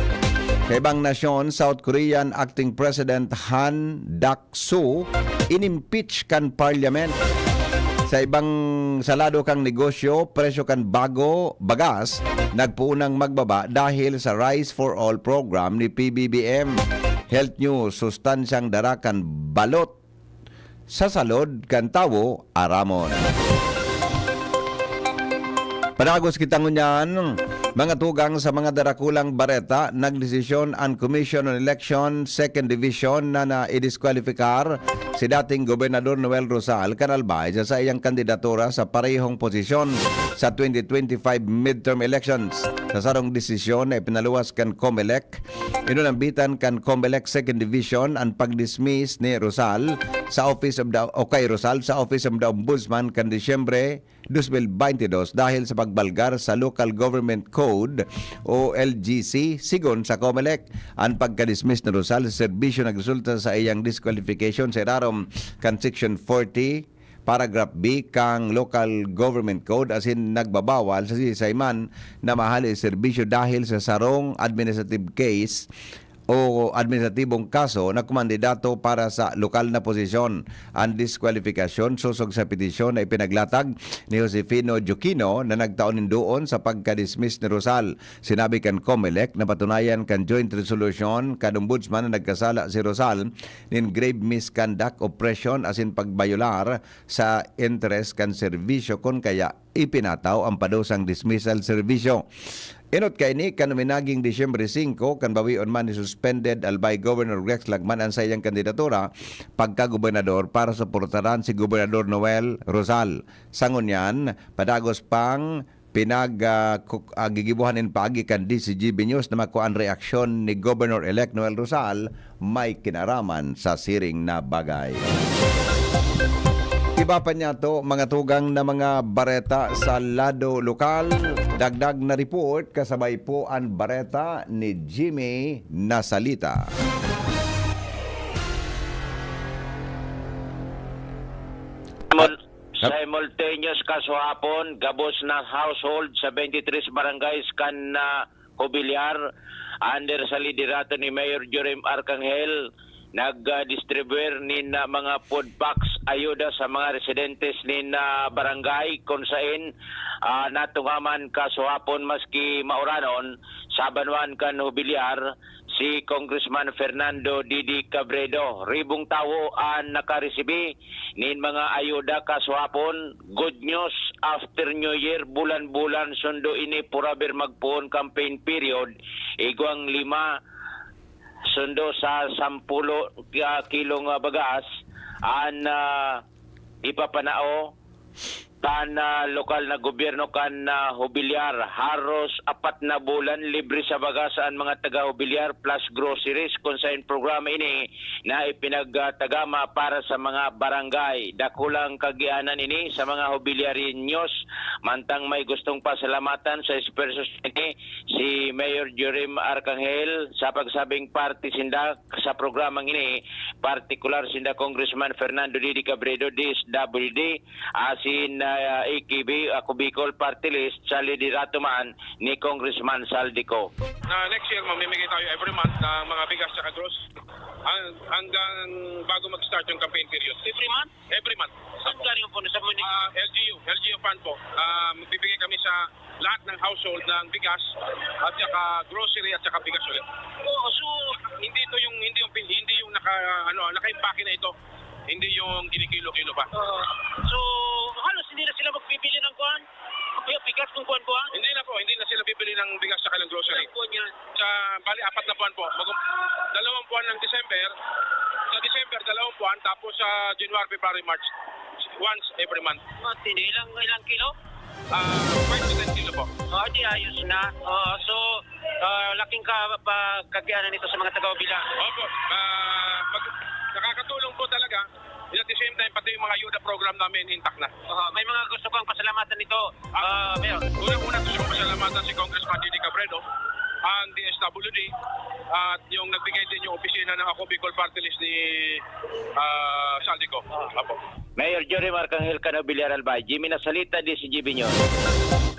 Sa ibang nasyon, South Korean Acting President Han Duck-soo inimpeach kan Parliament. Sa ibang, sa lado kan negosyo, presyo kan bago, bagas, nagpoon nang magbaba dahil sa Rice for All program ni P B B M. Health news, sustansyang dara kan balot sa salod kan tawo aramon. Padagos kita ngunyan, mga tugang, sa mga darakulang bareta, nagdesisyon an Commission on Election Second Division na naidiskwalipikar si dating Gobernador Noel Rosal kan Albay sa saiyang kandidatura sa parehong posisyon sa twenty twenty-five midterm elections. Sa sarong desisyon na ipinaluwas kan Comelec, inunambitan kan Comelec Second Division an pag-dismiss ni Rosal sa Office of the, o kay Rosal sa Office of the Ombudsman kan Disyembre dos mil baynte dos dahil sa pagbalgar sa Local Government Code o L G C. Sigon sa Comelec, an pagka-dismiss ni Rosal sa serbisyo nagresulta sa iyang disqualification sa irarom kan Section forty, Paragraph B kan Local Government Code asin nagbabawal sa siisay man na mahale sa serbisyo dahil sa sarong administrative case o administratibong kaso na kumandidato para sa lokal na posisyon. An diskwalifikasyon sosog sa petisyon na ipinaglatag ni Josefino Joquino na nagtao nin doon sa pagka-dismiss ni Rosal. Sinabi kan Comelec na patunayan kan joint resolution kan Ombudsman na nagkasala si Rosal nin grave misconduct, oppression asin pagbayolar sa interes kan serbisyo, kun kaya ipinataw ang padusang dismissal serbisyo. Enot kaini kan minaging Disyembre singko, kan bawion man ni suspended Albay Governor Rex Lagman an saiyang kandidatura pagkagobernador para suportaran si Gobernador Noel Rosal. Sa ngunyan, padagos pang pinag, ah, ku-, ah, gigibohan nin paagi kan D C G B News na makua an reaksyon ni Governor-elect Noel Rosal may kinaraman sa siring na bagay. Iba pa niyato, mga tugang na mga bareta sa lado lokal. Dagdag na report kasabay po an bareta ni Jimmy Nasalita. Simul-, Hap- simultaneous kasuhapon, gabos na household sa twenty-three barangays kan, ah, Jubilar, under sa liderato ni Mayor Jorim Arcangel, nag-distribuyar nin, ah, mga food packs, ayuda sa mga residentes nin, ah, barangay, kun saen, ah, natunghaman kasuhapon maski mauranon sa banwaan kan Jubilar si Congressman Fernando Didi Cabredo. Ribong tawo an nakaresibi nin mga ayuda kasuhapon. Good news, after New Year, bulan-bulan sundo ini, purabir magpoon campaign period, igwang lima sundo sa sampulo ka kilong, ah, bagas an, ah, ipapanao kan, ah, lokal na gobyerno kan, ah, Jubilar. Haros apat na bulan libre sa bagas an mga taga Jubilar plus groceries, kun saen programa ini na ipinagtagama para sa mga barangay. Dakulang kagianan ini sa mga Jubilareños. Mantang may gustong pasalamatan sa esfuerzos ini si Mayor Jorim Arcangel sa pagsabing parte sinda sa programang ini, partikular sinda Congressman Fernando Didi Cabredo, D S W D, asin, ah, A K B, Ako Bicol Party List, sa liderato man ni Congressman Saldico. Na next year, mamimigay tayo every month ng mga bigas tsaka grocery. Hang-, hanggang bago mag-start yung campaign period. Every month? Every month. Saan galing ang pondo? Sa muni- Ah, L G U, L G U fund po. Ah, magbibigay kami sa lahat ng household ng bigas at saka grocery at saka bigas ulit. Oo, so hindi ito yung, hindi yung pin-, hindi yung naka, ano, naka-impake na ito. Hindi yung kinikilo-kilo pa. Oo. So, halos hindi na sila magbibili ng kuwan? Yung bigas kung kuwan-kuwan? Hindi na po, hindi na sila bibili ng bigas tsaka ng grocery. Ilang buwan yan? Sa, bali, apat na buwan po. Mag-, dalawang buwan ng December. Sa December, dalawang buwan. Tapos sa January, February, March, once every month. Matindi. Ilang, ilang kilo? Ah, five to ten kilo po. Ah, di ayos na. Ah, so, ah, laking ka-, pa-, kagianan nito sa mga taga-Jubilar. Opo. Ah, mag-, nakakatulong po talaga. And at the same time, pati yung mga ayuda program namin intact na. Ah, may mga gusto kong pasalamatan nito, ah, Mayor. Unang-una, gusto ko pasalamatan si Congressman Didi Cabredo, ang D S W D, at yung nagbigay din yung opisina ng Ako Bicol Party List ni, ah, Saldico. Ah. Apo. Mayor Jory Marcangel Cano Villaralbay, Jimmy Nasalita, D C G B News.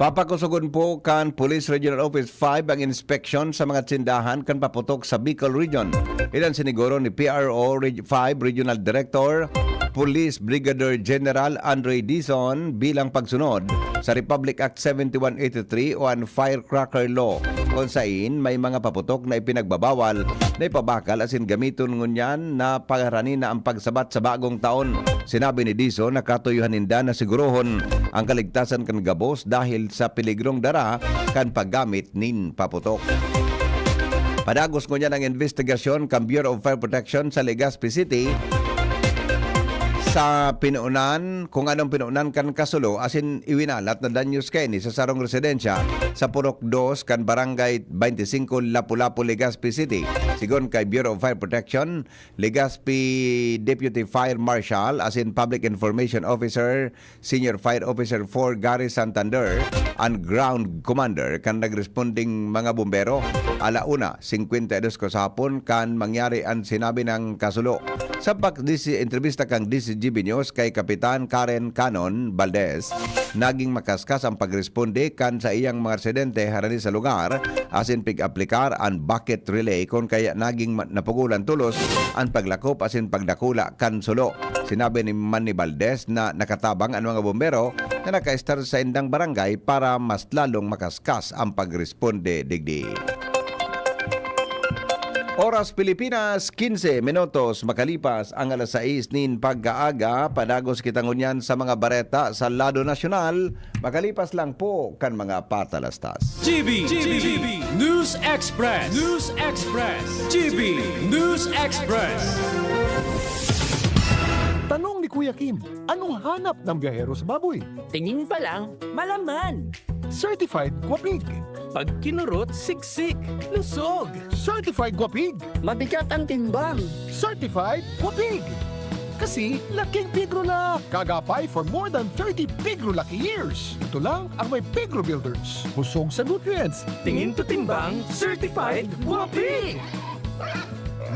Papakusogon po kan Police Regional Office five ang inspeksyon sa mga tsindahan kan paputok sa Bicol Region. Iyan siniguro ni P R O Reg-, five Regional Director, Police Brigadier General Andre Dizon bilang pagsunod sa Republic Act seventy-one eighty-three o an Firecracker Law, kung sain may mga paputok na ipinagbabawal na ipabakal asin gamiton ngunyan na pagarani na ang pagsabat sa bagong taon. Sinabi ni Dizon na katuyuhan ninda na sigurohon ang kaligtasan kan gabos dahil sa peligrong dara kan paggamit nin paputok. Padagos ngunyan ang investigasyon kan Bureau of Fire Protection sa Legazpi City sa pinuunan, kung anong pinuunan kan kasulo asin iwinalat na danyos kaini sa sarong residensya sa Purok dos kan Barangay twenty-five, Lapu-Lapu, Legazpi City. Sigon kay Bureau of Fire Protection, Legazpi Deputy Fire Marshal asin Public Information Officer, Senior Fire Officer four Gary Santander, an ground commander kan nagresponding mga bombero, ala una singkwenta y dos kasahapon kan mangyari an sinabi nang kasulo. Sa pag-, disi-, entrevista kan D C G B News kay Kapitan Karen Canon Valdez, naging makaskas ang pagresponde kan saiyang mga residente harani sa lugar, asin pig-aplikar an bucket relay, kun kaya naging ma-, napugulan tolos an paglakop asin pagdakula kan sulo. Sinabi ni, man ni Valdez na nakatabang an mga bombero na nakaestar sa indang barangay para mas lalong makaskas ang pagresponde digdi. Oras Pilipinas, quince minutos makalipas ang alas sais nin pagkaaga. Padagos kita ngunyan sa mga bareta sa lado nasyonal. Makalipas lang po kan mga patalastas. G B, G B, News Express. News Express. G B News Express. Tanong ni Kuya Kim, anong hanap ng biyahero sa baboy? Tingin pa lang, malaman. Certified Guapig. Pag kinurot, siksik, lusog. Certified Guapig. Mabigat ang timbang. Certified Guapig. Kasi laking Pigro na! Kagapay for more than thirty Pigro Lucky Years. Ito lang ang may Pigro Builders. Busog sa nutrients. Tingin to timbang, certified guwapi!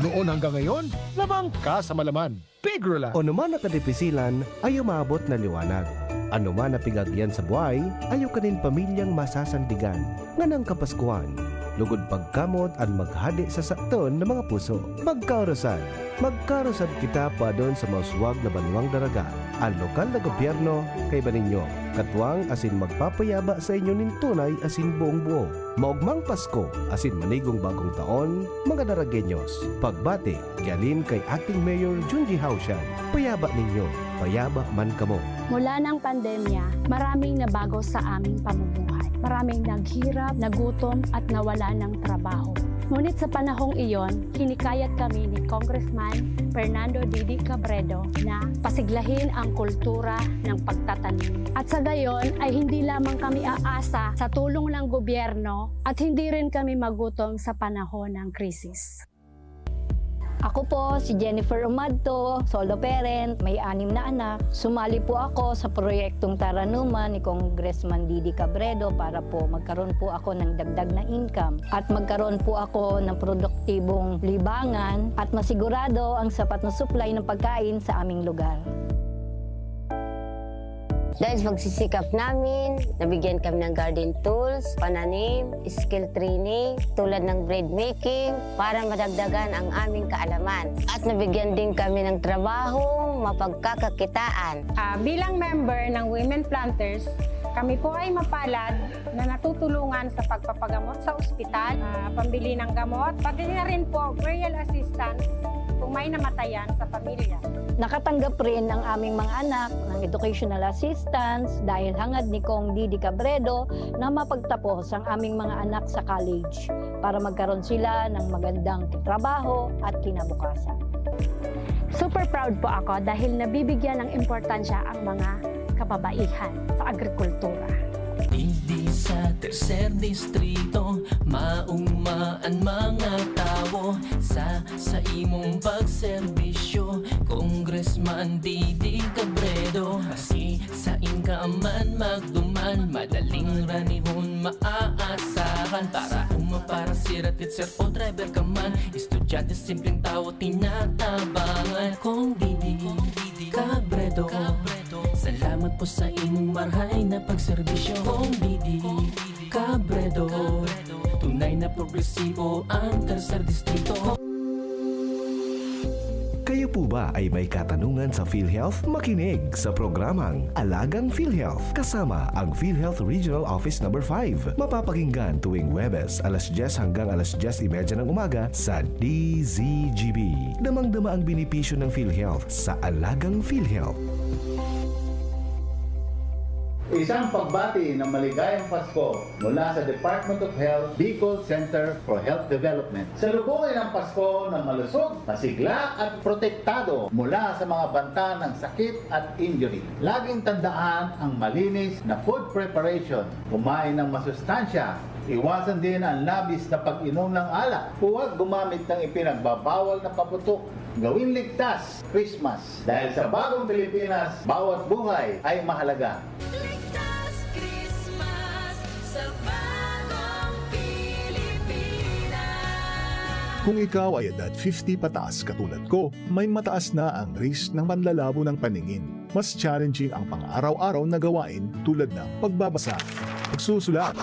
Noon hanggang ngayon, lamang ka sa malaman. Pigro lang! Ano man na kadipisilan, ay umaabot na liwanag. Ano man na pigagyan sa buhay, ayo kanin pamilyang masasandigan. Nganang Kapaskuhan, lugod pagkamot an maghade sa saton na mga puso. Magkaorosan! Magkaorosan kita padon sa mauswag na banwang daraga. An lokal na gobyerno kaiba ninyo, katuwang asin magpapayaba sa inyo nin tunay asin buong-buo. Maogmang Pasko asin manigong bagong taon, mga Daragueños. Pagbati, Galing kay Acting Mayor Junji Haushan, payaba ninyo, payaba man kamo. Mula ng pandemya, maraming nabago sa aming pamumuhay. Maraming naghirap, nagutom, at nawala ng trabaho. Ngunit sa panahong iyon, hinikayat kami ni Congressman Fernando Didi Cabredo na pasiglahin ang kultura ng pagtatanim. At sa gayon ay hindi lamang kami aasa sa tulong ng gobyerno at hindi rin kami magutom sa panahon ng krisis. Ako po si Jennifer Umadto, solo parent, may anim na anak. Sumali po ako sa proyektong Taranuman ni Congressman Didi Cabredo para po magkaroon po ako ng dagdag na income at magkaroon po ako ng produktibong libangan at masigurado ang sapat na supply ng pagkain sa aming lugar. Dahil sa pagsisikap namin, nabigyan kami ng garden tools, pananim, skill training, tulad ng bread making, para madagdagan ang aming kaalaman. At nabigyan din kami ng trabahong mapagkakakitaan. Ah, bilang member ng Women Planters, kami po ay mapalad na natutulungan sa pagpapagamot sa ospital, ah, pambili ng gamot, pati na rin po burial assistance kung may namatayan sa pamilya. Nakatanggap rin ang aming mga anak ng educational assistance dahil hangad ni Cong Didi Cabredo na mapagtapos ang aming mga anak sa college para magkaroon sila ng magandang trabaho at kinabukasan. Super proud po ako dahil nabibigyan ng importansya ang mga kababaihan sa agrikultura. Digdi sa tercer distrito, mauma an mga tawo sa, sa imong pagserbisyo. Congressman Didi Cabredo, asi sain ka man magduman, madaling ranihon maaasahan. Para uma, para sira, teacher o driver ka man, estudyante, simpleng tawo, tinatabangan. Cong Didi Cabredo, salamat po sa imong marhay na pagserbisyo. Cong Didi Cabredo, tunay na progresibo ang tercer distrito. Kayo po ba ay may katanungan sa PhilHealth? Makinig sa programang Alagang PhilHealth kasama ang PhilHealth Regional Office Number five. Mapapakinggan tuwing Huwebes, alas dyes hanggang alas dyes y media ng umaga sa D Z G B. Damang-dama ang benepisyo ng PhilHealth sa Alagang PhilHealth. Isang pagbati ng maligayang Pasko mula sa Department of Health, Bicol Center for Health Development. Salubungin ang Pasko ng malusog, masigla at protektado mula sa mga banta ng sakit at injury. Laging tandaan ang malinis na food preparation. Kumain ng masustansya. Iwasan din ang labis na pag-inom ng alak. Huwag gumamit ng ipinagbabawal na paputok. Gawin ligtas Christmas. Dahil sa bagong Pilipinas, bawat buhay ay mahalaga. Ligtas Christmas sa bagong Pilipinas. Kung ikaw ay edad fifty pataas katulad ko, may mataas na ang risk ng panlalabo ng paningin. Mas challenging ang pang-araw-araw na gawain tulad ng pagbabasa, pagsusulat,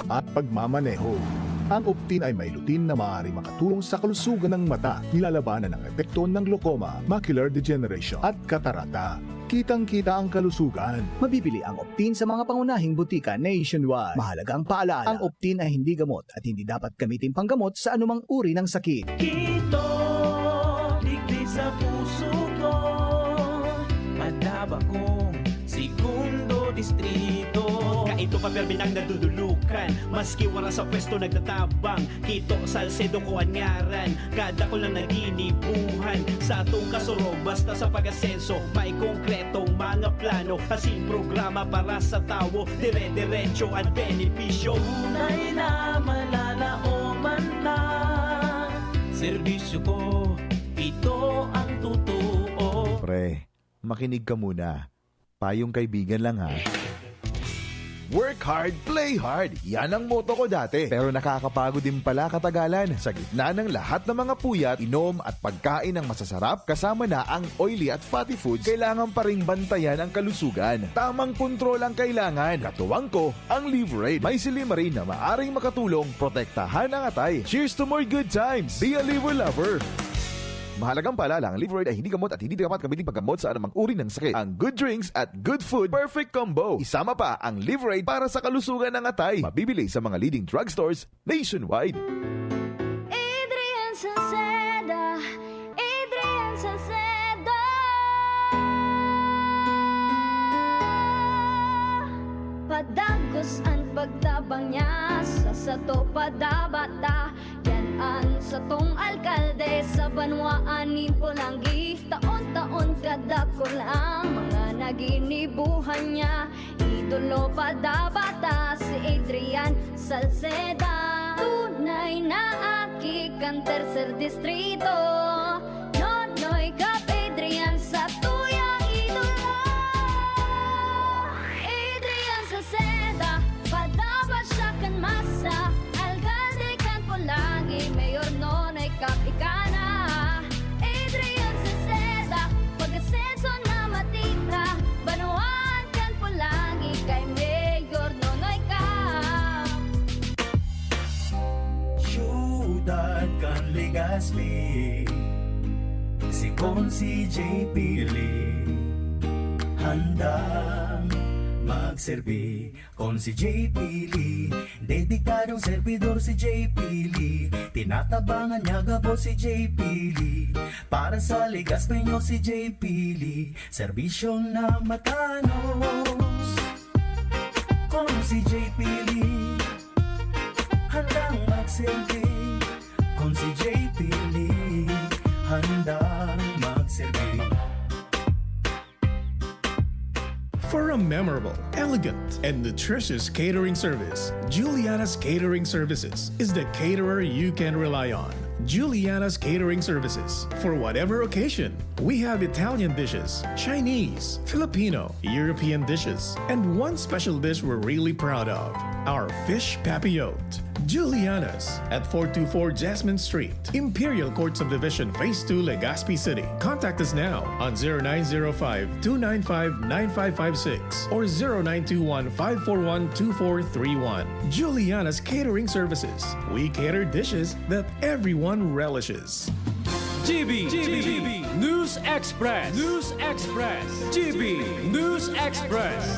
at pagmamaneho. Ang Optin ay may lutein na maaari makatulong sa kalusugan ng mata, nilalabanan ang epekto ng glaucoma, macular degeneration, at katarata. Kitang-kita ang kalusugan. Mabibili ang Optin sa mga pangunahing butika nationwide. Mahalagang paalala, ang Optin ay hindi gamot at hindi dapat gamitin panggamot sa anumang uri ng sakit. Kito, digdi sa puso ko, madaba kong segundo distrito. Kaito pa permi nang nadudulukan, maski wala sa pwesto nagtatabang. Kito, Salcedo ko an ngaran, kadakul na naginibuhan sa atong kasuro. Basta sa pag-asenso, may konkretong mga plano, asin programa para sa tawo. Dire-diretso at benepisyo. Tunay na malalaoman ta. Serbisyo ko, ito ang totoo. Makinig ka muna. Payong kaibigan lang, ha. Work hard, play hard. Yan ang motto ko dati. Pero nakakapagod din pala katagalan. Sa gitna ng lahat ng mga puyat, inom at pagkain ng masasarap, kasama na ang oily at fatty foods, kailangan pa ring bantayan ang kalusugan. Tamang kontrol ang kailangan. Katuwang ko, ang Liverade. May silimarin na maaring makatulong protektahan ang atay. Cheers to more good times! Be a Liver Lover! Mahalagang paalala, ang Liverade ay hindi gamot at hindi dapat gamitin paggamot sa anumang uri ng sakit. Ang good drinks at good food, perfect combo. Isama pa ang Liverade para sa kalusugan ng atay. Mabibili sa mga leading drugstores nationwide. Adrian Salceda, Adrian Salceda. Padagos an pagtabang niya sa sato padabata. Yan an satong alkalde sa banwaan nin Polangui. Taon-taon kadakul ang mga naginibuhan niya. Idolo padabata si Adrian Salceda. Tunay na aki kan tercer distrito. Nonoy Cap Adrian sa tuyang idolo. Adrian Salceda, padaba siya kan masa. Alkalde kan Polangui, Mayor Nonoy Cap ika na. Adrian Salceda, pag-asenso na matira. Banwaan kan Polangui kay Mayor Nonoy Cap. Siyudad kan Legazpi, si Consi J P Lee, handang magserbi. Consi J P Lee, dedikadong servidor si J P Lee. Tinatabangan niya gabos si J P Lee. Para sa Legazpeño si J P Lee, serbisyong na matanos. Consi J P Lee, handang magserbi. Consi J P Lee, handang magserbi. For a memorable, elegant, and nutritious catering service, Juliana's Catering Services is the caterer you can rely on. Juliana's Catering Services. For whatever occasion, we have Italian dishes, Chinese, Filipino, European dishes, and one special dish we're really proud of, our fish papillote. Juliana's at four two four Jasmine Street, Imperial Court Subdivision, Phase two, Legazpi City. Contact us now on zero nine zero five, two nine five, nine five five six or zero nine two one, five four one, two four three one. Juliana's Catering Services. We cater dishes that everyone relishes. G B, G B, News Express. News Express. G B News Express.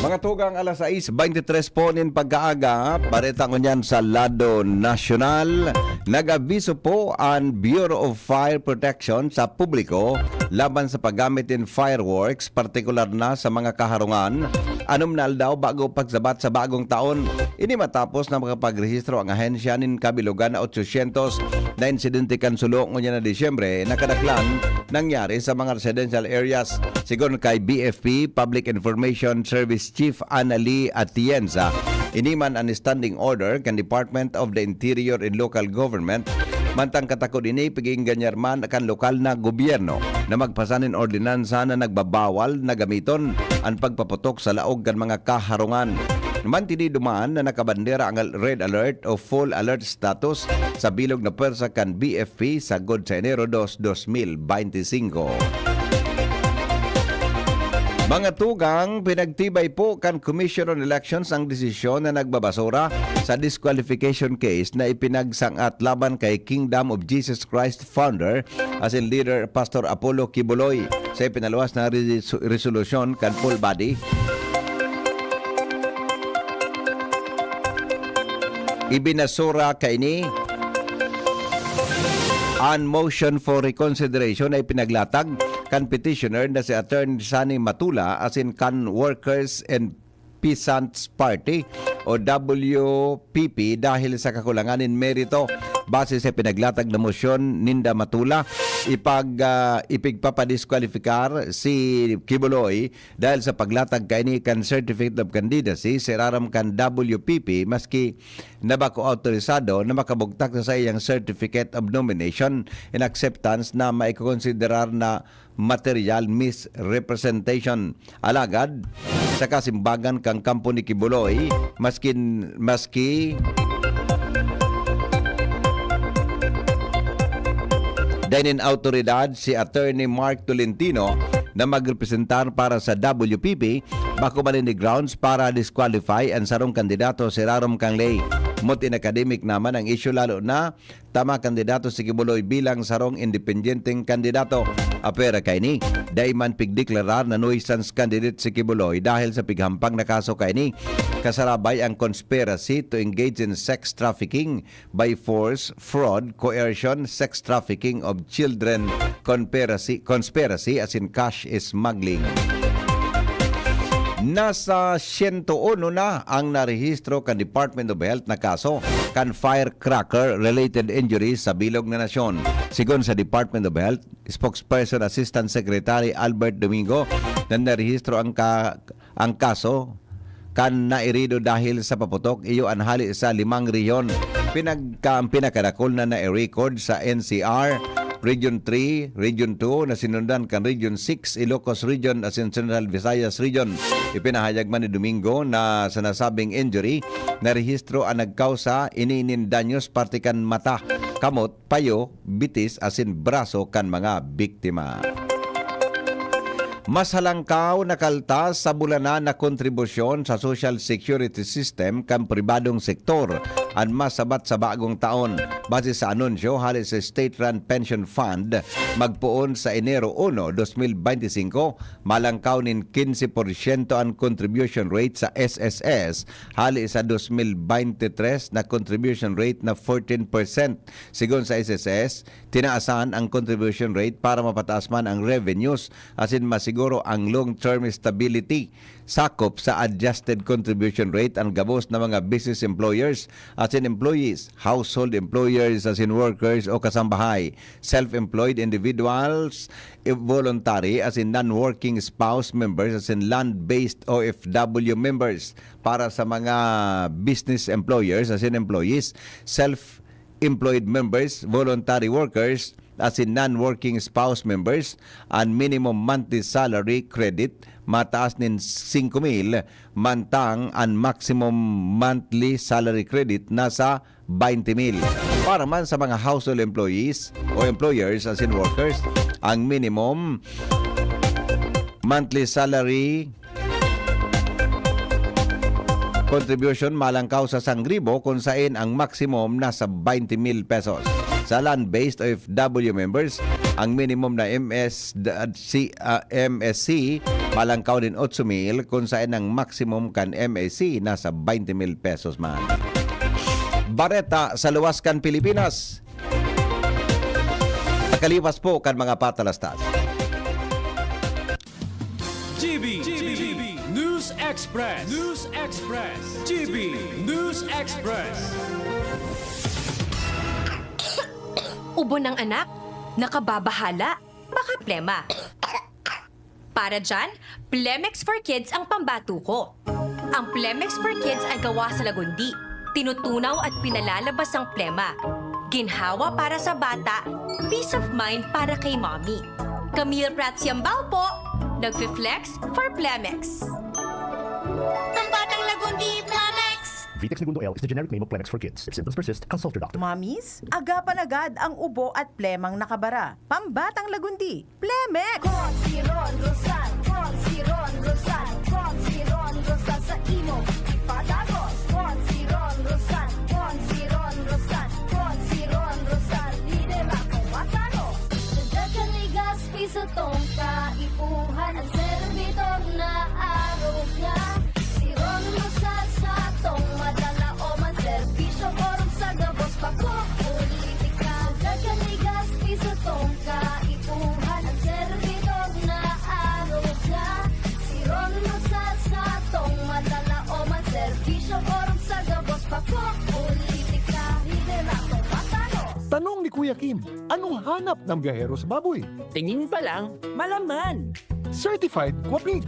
Mga tugang, alas sais beintitres po nin pagkaaga, bareta ngunyan sa lado nasyonal. Nag-abiso po an Bureau of Fire Protection sa publiko laban sa paggamit nin fireworks, partikular na sa mga kaharungan, anom na aldaw bago pagsabat sa bagong taon. Ini matapos na makapagrehistro ang ahensya nin kabilogan na otsosyentos na insidente kan sulo ngunyan na Disyembre na kadaklan nangyari sa mga residential areas. Sigon kay B F P Public Information Service Chief Annalie Atienza, ini man an standing order kan Department of the Interior and Local Government. Mantang katakod ini, pig-iinganyar man kan lokal na gobyerno na magpasa nin ordinansa na nagbabawal na gamiton an pagpaputok sa laog kan mga kaharungan. Mantinido man na nakabandera ang red alert o full alert status sa bilog na pwersa kan B F P sagkod sa Enero dos, dos mil beintisinko. Mga tugang, pinagtibay po kan Commission on Elections ang desisyon na nagbabasura sa disqualification case na ipinagsang-at laban kay Kingdom of Jesus Christ founder asin leader Pastor Apollo Quiboloy sa ipinaluwas na resu- resolusyon kan full body. Ibinasura kaini an motion for reconsideration na ipinaglatag kan petitioner na si Attorney Sunny Matula asin kan Workers and Peasants Party o W P P dahil sa kakulangan nin merito. Base sa pinaglatag na mosyon ninda Matula, ipag, ah, ipigpapadiskwalipikar si Quiboloy dahil sa paglatag kaini kan Certificate of Candidacy sa irarom kan W P P, maski na bako autorisado na makabugtak sa saiyang Certificate of Nomination and Acceptance na maikokonsiderar na material misrepresentation. Alagad, sa kasimbagan kan kampo ni Quiboloy, maskin, maski dai nin awtoridad si Attorney Mark Tolentino na magrepresentar para sa W P P, bako man ini grounds para disqualify an sarong kandidato sa irarom kan ley. Moot in academic naman ang isyu, lalo na ta makandidato si Quiboloy bilang sarong independenteng kandidato. Apwera kaini, dai man pigdeklarar na nuisance candidate si Quiboloy dahil sa pighampang na kaso kaini. Kasarabay ang conspiracy to engage in sex trafficking by force, fraud, coercion, sex trafficking of children, conspiracy, conspiracy asin cash smuggling. Nasa siyento uno na ang narehistro kan Department of Health na kaso kan firecracker-related injuries sa bilog na nasyon. Sigon sa Department of Health Spokesperson Assistant Secretary Albert Domingo, na narehistro ang ka-, ang kaso kan nairido dahil sa paputok, iyo an hali sa limang rehiyon. Pinagka, ang pinakadakul na nai-record sa N C R, Region three, Region two, na sinundan kan Region six, Ilocos Region asin Central Visayas Region. Ipinahayag man ni Domingo na sa nasabing injury, narehistro ang nagkausa, ini nin danyos parte kan mata, kamot, payo, bitis asin braso kan mga biktima. Mas halangkaw na kaltas sa bulanan na kontribusyon sa social security system kan pribadong sektor an masabat sa bagong taon. Base sa anunsyo hale sa state-run pension fund, magpoon sa Enero uno, dos mil bente singko, malangkaw nin quince por ciento an contribution rate sa S S S, hale sa dos mil bente tres na contribution rate na fourteen percent. Sigon sa S S S, tinaasan ang contribution rate para mapataas man ang revenues asin masiguro ang long-term stability. Sakop sa adjusted contribution rate ang gabos na mga business employers asin employees, household employers asin workers o kasambahay, self-employed individuals, i-, voluntary asin non-working spouse members asin land-based O F W members. Para sa mga business employers asin employees, self-employed members, voluntary workers, asin non-working spouse members, an minimum monthly salary credit mataas nin singko mil, mantang an maximum monthly salary credit nasa baynte mil. Para man sa mga household employees o employers asin workers, ang minimum monthly salary contribution malangkaw sa sangribo, kun sain ang maximum nasa baynte mil pesos. Sa land-based O F W members, ang minimum na M S C, ah, M S C, malangkaw nin otso mil, kun sain ang maximum kan M S C nasa baynte mil pesos man. Bareta sa luwas kan Pilipinas. Nakalipas po kan mga patalastas. G B, G B, News Express, News Express, G B News Express. Ubo ng anak, nakababahala, baka plema. Para dyan, Plemex for Kids ang pambatuko. Ang Plemex for Kids ay gawa sa lagundi, tinutunaw at pinalalabas ang plema. Ginhawa para sa bata, peace of mind para kay mommy. Camille Prats Yambao po, nagfi-flex for Plemex. Pambatang Lagundi, Plemex! Vitex Negundo L is the generic name of Plemex for Kids. If symptoms persist, consult your doctor. Mommies, agapan agad ang ubo at plemang nakabara. Pambatang Lagundi, Plemex! Con si Ron Rosal, con si Ron Rosal, con si Ron Rosal sa imo ipadagos. Con si Ron Rosal, con si Ron Rosal, con si Ron Rosal, lider ako matano. Sa dagan ni Gaspi sa tong kaipuhan, ang servidor na arog niya. Si Ron Rosal sa tong madala o man serbisyo, orog sa gabos, bako politika. Sa dagan ni Gaspi sa tong kaipuhan, ang servidor na arog niya. Si Ron Rosal sa tong madala o man Ni Kuya Kim, anong hanap ng biyahero sa baboy? Tingin pa lang, Malaman! Certified Guapig.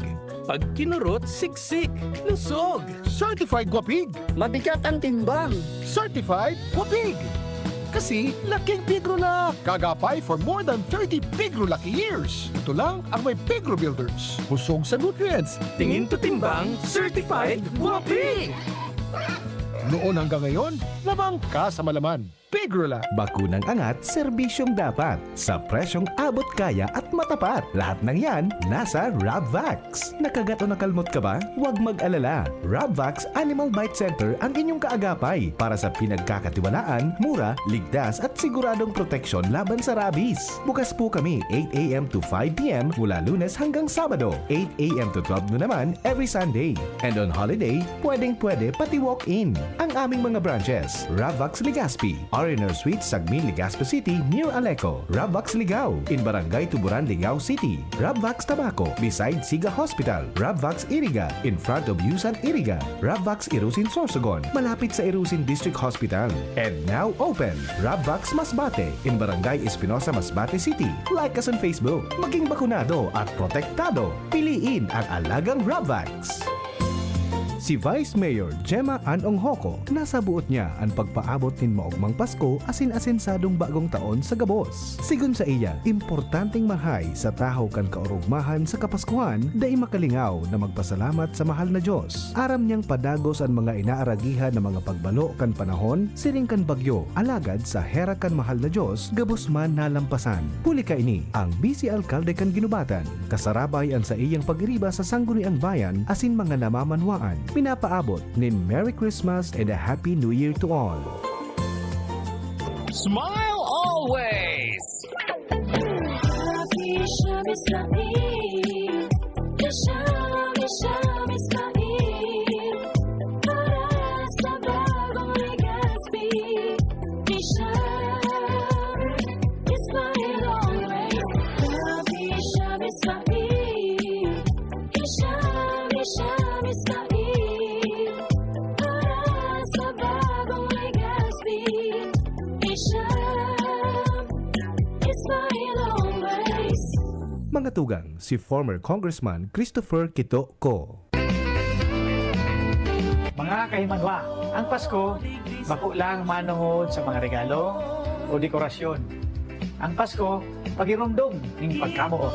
Pag kinurot, siksik, lusog. Certified Guapig. Mabigat ang timbang! Certified Guapig. Kasi laking Pigrula. Kagapay for more than thirty Pigrula years. Ito lang ang may Pigro Builders. Busog sa nutrients. Tingin to timbang, certified Guapig. Noon hanggang ngayon, lamang ka sa malaman. Pigrula. Bakunang angat, serbisyong dapat. Sa presyong abot kaya at matapat. Lahat ng yan, nasa Rabvax. Nakagat o nakalmot ka ba? Huwag mag-alala. Rabvax Animal Bite Center ang inyong kaagapay para sa pinagkakatiwalaan, mura, ligtas at siguradong proteksyon laban sa rabies. Bukas po kami eight a.m. to five p.m. mula Lunes hanggang Sabado, eight a.m. to twelve noon naman every Sunday. And on holiday, pwedeng-pwede pati walk-in. Ang aming mga branches, Rabvax Legazpi, R and R Suite, Sagmin, Legazpi City, near Aleco. Rabvax Ligao, in Barangay Tuburan, Ligao City. Rabvax Tabaco, beside Siga Hospital. Rabvax Iriga, in front of Yusan Iriga. Rabvax Irusin Sorsogon, malapit sa Irusin District Hospital. And now open, Rabvax Masbate, in Barangay Espinosa, Masbate City. Like us on Facebook. Maging bakunado at protektado. Piliin ang alagang Rabvax. Si Vice Mayor Gemma Ann Onghoco, nasaboot niya an pagpaabot nin maogmang Pasko asin asensadong bagong taon sa gabos. Sigon saiya, importanteng marhay sa tahaw kan kaorogmahan sa Kapaskuhan, dai makalingaw na magpasalamat sa mahal na Dios. Aram niyang padagos an mga inaaragihan na mga pagbalo kan panahon siring kan bagyo, alagad sa herak kan mahal na Dios, gabos man nalampasan. Huli kaini, ang Vice Alkalde kan Guinobatan, kasarabay an saiyang pag-iriba sa Sangguniang Bayan asin mga namamanwaan, pinapaabot nin Merry Christmas and a Happy New Year to all. Smile always! Happy Shabbat Shalom. Shalom, shalom, shalom. Para sa bagong Legazpi. Shalom, Israel always. Happy Shabbat Shalom. Shalom, shalom, shalom. Para sa bagong Legazpi. Shalom, Israel always. Mga tugang, si former Congressman Christopher Quito Co. Mga kahimanwa, ang Pasko bako lang manongod sa mga regalo o dekorasyon. Ang Pasko, pagiromdom nin pagkamoot,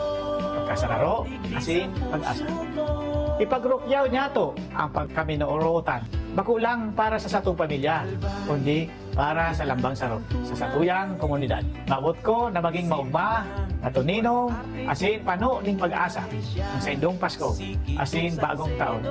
pagkasararo, asin pag-asa. Ipagrukyaw niyato ang pagkaminorotan, bako lang para sa satong pamilya, kundi para sa lambang saro, sa satuyang komunidad. Maabot ko na maging maogma, matuninong, asin pano nin pag-asa ang saindong Pasko asin Bagong Taon.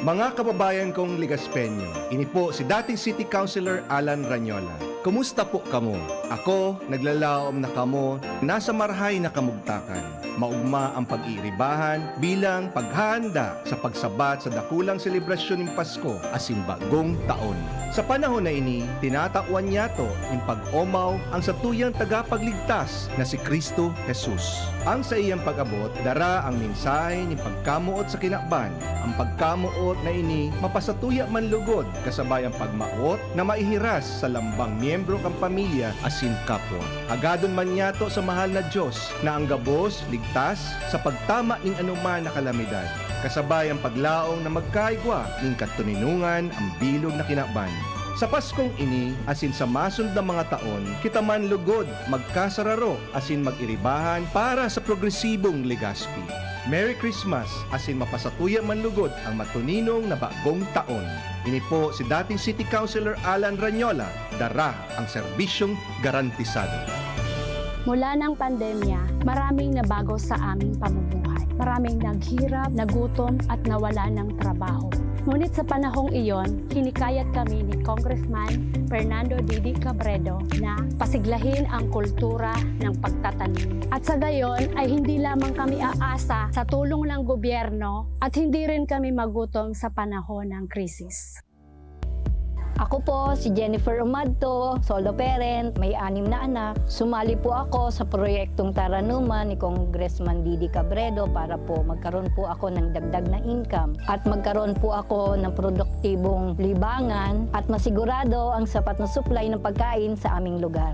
Mga kababayan kong Legaspeño, ini po si dating City Councilor Alan Ranyola. Kumusta po kamo? Ako, naglalaom na kamo, nasa marhay na kamugtakan. Maogma ang pag-iiribahan bilang paghahanda sa pagsabat sa dakulang selebrasyon nin Pasko asin Bagong Taon. Sa panahon na ini, tinatawan niyato nin pag-omaw ang satuyang tagapagligtas na si Cristo Jesus. Ang saiyang pag-abot dara ang mensahe nin pagkamoot sa kinaban. Ang pagkamoot na ini mapasatuya man lugod kasabay ang pagmaot na maihiras sa lambang miyembro kan pamilya asin kapwa. Hagadon man niyato sa mahal na Dios na ang gabos ligtas sa pagtama nin anoman na kalamidad, kasabay ang paglaom na magkaigwa nin katoninongan ang bilog na kinaban. Sa Paskong ini asin sa masunod na mga taon, kita man lugod magkasararo asin mag-iribahan para sa progresibong Legazpi. Merry Christmas asin mapasatuya man lugod ang matuninong na Bagong Taon. Ini po si dating City Councilor Alan Ranyola, dara ang serbisyong garantisado. Mula ng pandemya, maraming nabago sa aming pamumuhay. Maraming naghirap, nagutom at nawala ng trabaho. Ngunit sa panahong iyon, hinikayat kami ni Congressman Fernando Didi Cabredo na pasiglahin ang kultura ng pagtatanim. At sa gayon ay hindi lamang kami aasa sa tulong ng gobyerno at hindi rin kami magutom sa panahon ng krisis. Ako po si Jennifer Umadto, solo parent, may anim na anak. Sumali po ako sa proyektong Taranuman ni Congressman Didi Cabredo para po magkaroon po ako ng dagdag na income at magkaroon po ako ng produktibong libangan at masigurado ang sapat na supply ng pagkain sa aming lugar.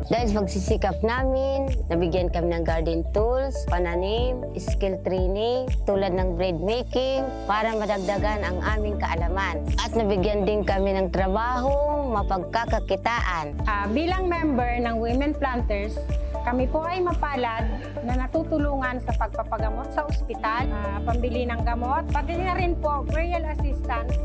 Dahil sa pagsisikap namin, nabigyan kami ng garden tools, pananim, skill training, tulad ng bread making, para madagdagan ang aming kaalaman. At nabigyan din kami ng trabaho, mapagkakakitaan. Ah, bilang member ng Women Planters, kami po ay mapalad na natutulungan sa pagpapagamot sa ospital, ah, pambili ng gamot, pati na rin po burial assistance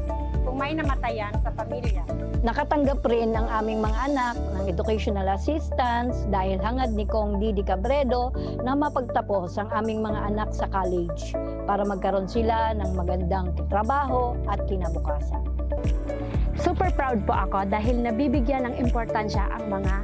kung may namatayan sa pamilya. Nakatanggap rin ang aming mga anak ng educational assistance dahil hangad ni Cong Didi Cabredo na mapagtapos ang aming mga anak sa college para magkaroon sila ng magandang trabaho at kinabukasan. Super proud po ako dahil nabibigyan ng importansya ang mga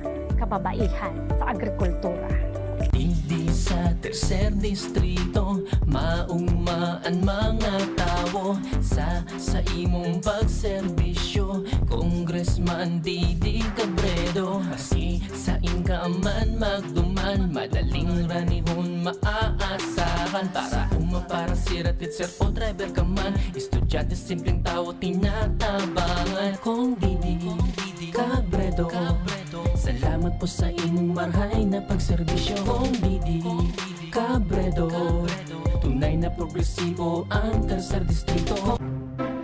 kababaihan sa agrikultura. Digdi sa tercer distrito, maugma an mga tawo sa, sa imong pagserbisyo, Congressman Didi Cabredo. Maski sain ka man magduman, madaling ranihon maaasahan. Para uma, para sira, teacher o driver ka man, estudyante, simpleng tawo, tinatabangan. Cong Didi Cabredo, salamat po sa imong marhay na pagserbisyo. Cong Didi Cabredo, tunay na progresibo ang Tercer Distrito.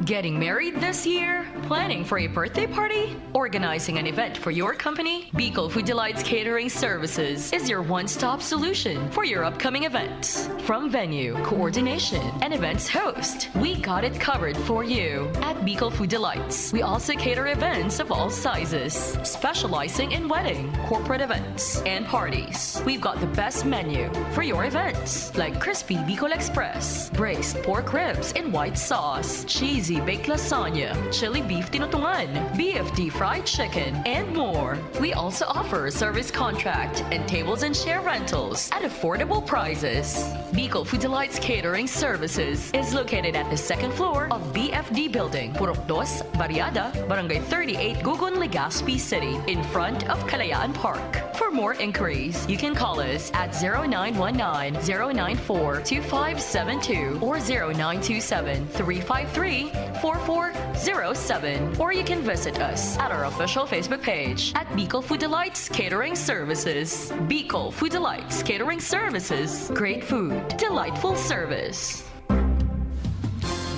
Getting married this year? Planning for a birthday party? Organizing an event for your company? Bicol Food Delights Catering Services is your one-stop solution for your upcoming events. From venue, coordination, and events host, we got it covered for you. At Bicol Food Delights, we also cater events of all sizes, specializing in wedding, corporate events, and parties. We've got the best menu for your events, like crispy Bicol Express, braised pork ribs in white sauce, cheesy baked lasagna, chili beef tinutungan, B F D fried chicken, and more. We also offer service contract and tables and chair rentals at affordable prices. Bicol Food Delights Catering Services is located at the second floor of B F D Building, Purok Dos, Barriada, Barangay thirty-eight, Gugun, Legazpi City, in front of Kalayaan Park. For more inquiries, you can call us at zero nine one nine, zero nine four, two five seven two or zero nine two seven, three five three, four four zero seven. Or you can visit us at our official Facebook page at Bicol Food Delights Catering Services. Bicol Food Delights Catering Services. Great food, delightful service.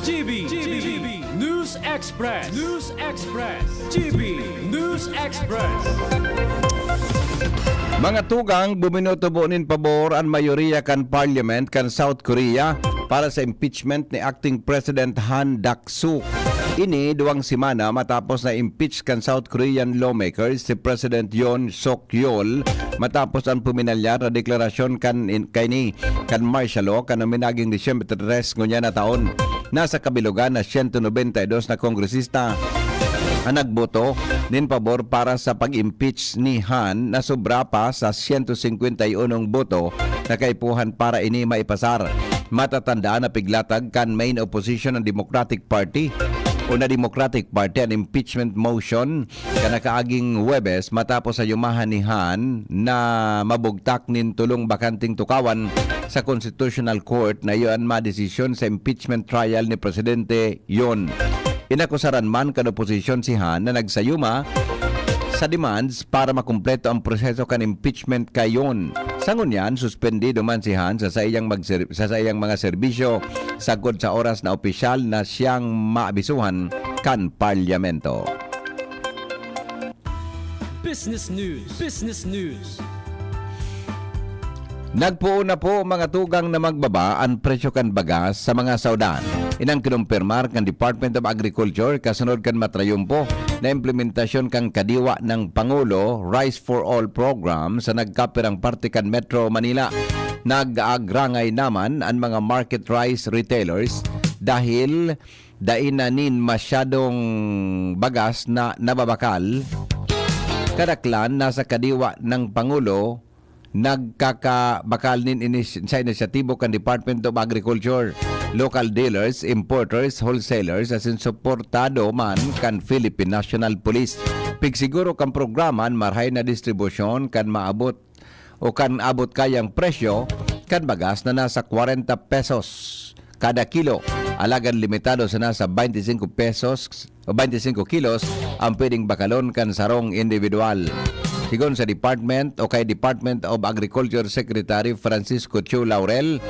G B, G B, News Express, News Express, G B, News Express. Mga tugang, buminoto po nin pabor an mayoriya kan Parliament kan South Korea para sa impeachment ni Acting President Han Duck-soo. Ini duwang semana matapos na impeach kan South Korean lawmakers si President Yoon Suk Yeol matapos an puminalyar na deklarasyon kan in, kaini kan martial law kan minaging Disyembre tres ngunyan na taon. Nasa kabilugan na siyento nobenta y dos na kongresista ang nagboto nin pabor para sa pag-impeach ni Han na sobra pa sa siyento singkwenta y unong boto na kaipuhan para ini maipasar. Matatandaan na piglatag kan main opposition ng Democratic Party o na Democratic Party an impeachment motion kan nakaaging Huwebes matapos sa yumahan ni Han na mabugtak nin tolong bakanteng tukawan sa Constitutional Court na iyo an madesisyon sa impeachment trial ni Presidente Yoon. Inakusaran man kan oposisyon si Han na nagsayuma sa demands para makumpleto ang proseso kan impeachment kan Yoon. Sa ngunyan, suspendido man si Han sa saiyang, magser- sa saiyang mga serbisyo sagkod sa oras na opisyal na siyang maabisuhan kan Parlamento. Business News, Business News. Nagpoon na po, mga tugang, na magbaba an presyo kan bagas sa mga sawdan. Inang kinumpirmar kan Department of Agriculture kasunod kan matrayumpo na implementasyon kan kadiwa ng Pangulo Rice for All Program sa nagkapirang parte kan Metro Manila. Nag-aagrangay naman an mga market rice retailers dahil dai na nin masyadong bagas na nababakal. Kadaklan nasa kadiwa ng Pangulo nagkakabakal nin inis- sa inisyatibo kan Department of Agriculture. local dealers, importers, wholesalers, asin suportado man kan Philippine National Police. Pigsiguro kan programa an marahay na distribusyon kan maabot o kan abot kayang presyo kan bagas na nasa kwarenta pesos kada kilo, alagad limitado sana sa baynte singko pesos o baynte singko kilos ang pwedeng bakalon kan sarong individual. Sigon sa department o kay Department of Agriculture Secretary Francisco Chu Laurel,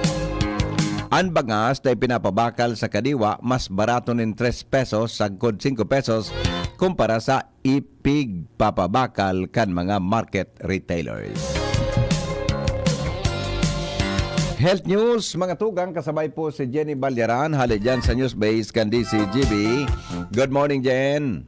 an bagas na ipinapabakal sa kadiwa mas barato nin tres pesos sagkod singko pesos kumpara sa ipigpapabakal kan mga market retailers. Health News, mga tugang, kasabay po si Jenny Balyaran, hali dyan sa News Base kan D C G B. Good morning, Jen.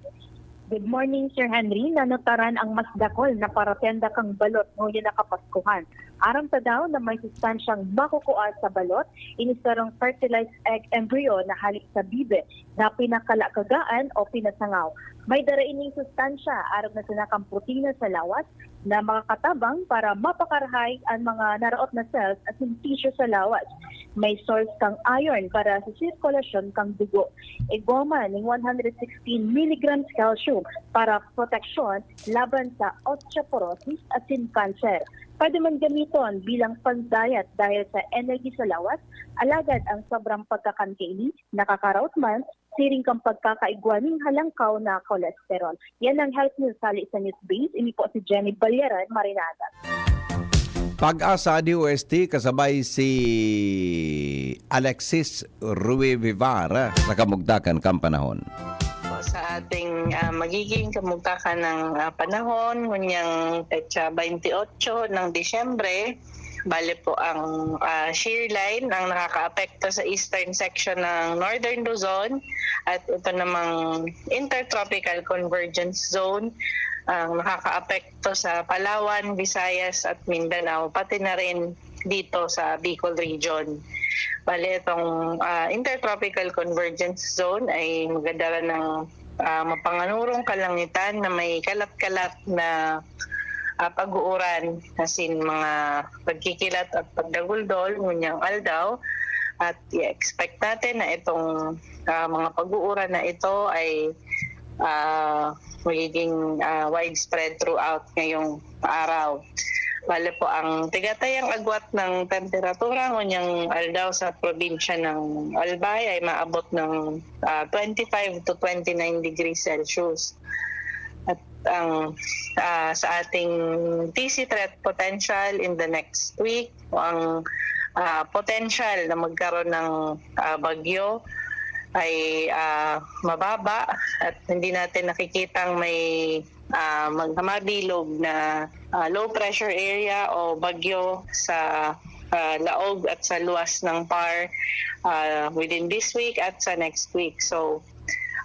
Good morning, Sir Henry. Nanutaran ang mas dakol na paratenda kan balot ngunyan na Kapaskuhan. Aram ta daw na may sustansyang makukua sa balot, ini sarong fertilized egg embryo na hale sa bibe na pinakalakagaan o pinasangaw. May dara ining sustansya aram na sana kan protina sa lawas na makakatabang para mapakarahay an mga naraot na cells asin tissue sa lawas. May source kan iron para sa sirkulasyon kan dugo. Igwa man nin one hundred sixteen milligrams calcium para proteksyon laban sa osteoporosis asin kanser. Pwede man gamiton bilang pandayat dahil sa energy sa lawas, alagad ang sobrang pagkakan kaini nakakaraot man siring kan pagkakaigwa nin halangkaw na cholesterol. Yan ang health news hali sa News Base. Ini po si Jenny Balyaran, marinada. Pag-asa D O S T kasabay si Alexis Rui Vivar sa kamugtakan kan panahon. Po, sa ating ah, magiging kamugtakan ng ah, panahon, ngunyang petsa twenty-eight ng Disyembre, bale po ang ah, shear line ang nakakaapekto sa eastern section ng Northern Luzon at ito namang intertropical convergence zone ang nakakaapekto sa Palawan, Visayas at Mindanao, pati na rin dito sa Bicol Region. Bale, itong ah, intertropical convergence zone ay magdadala ng ah, mapanganurong kalangitan na may kalat-kalat na ah, pag-uuran, as in mga pagkikilat at pagdaguldol ngunyang aldaw. At i-expect natin na itong ah, mga pag-uuran na ito ay ah, magiging ah, widespread throughout ngayong araw. Bale po, ang tigatayang agwat ng temperatura ngunyang aldaw sa probinsya ng Albay ay maabot ng ah, twenty-five to twenty-nine degrees Celsius. At ang ah, sa ating T C threat potential in the next week, ang ah, potential na magkaroon ng ah, bagyo ay ah, mababa at hindi natin nakikitang may ah, mag- mabilog na ah, low pressure area o bagyo sa ah, laog at sa luwas ng PAR ah, within this week at sa next week. So,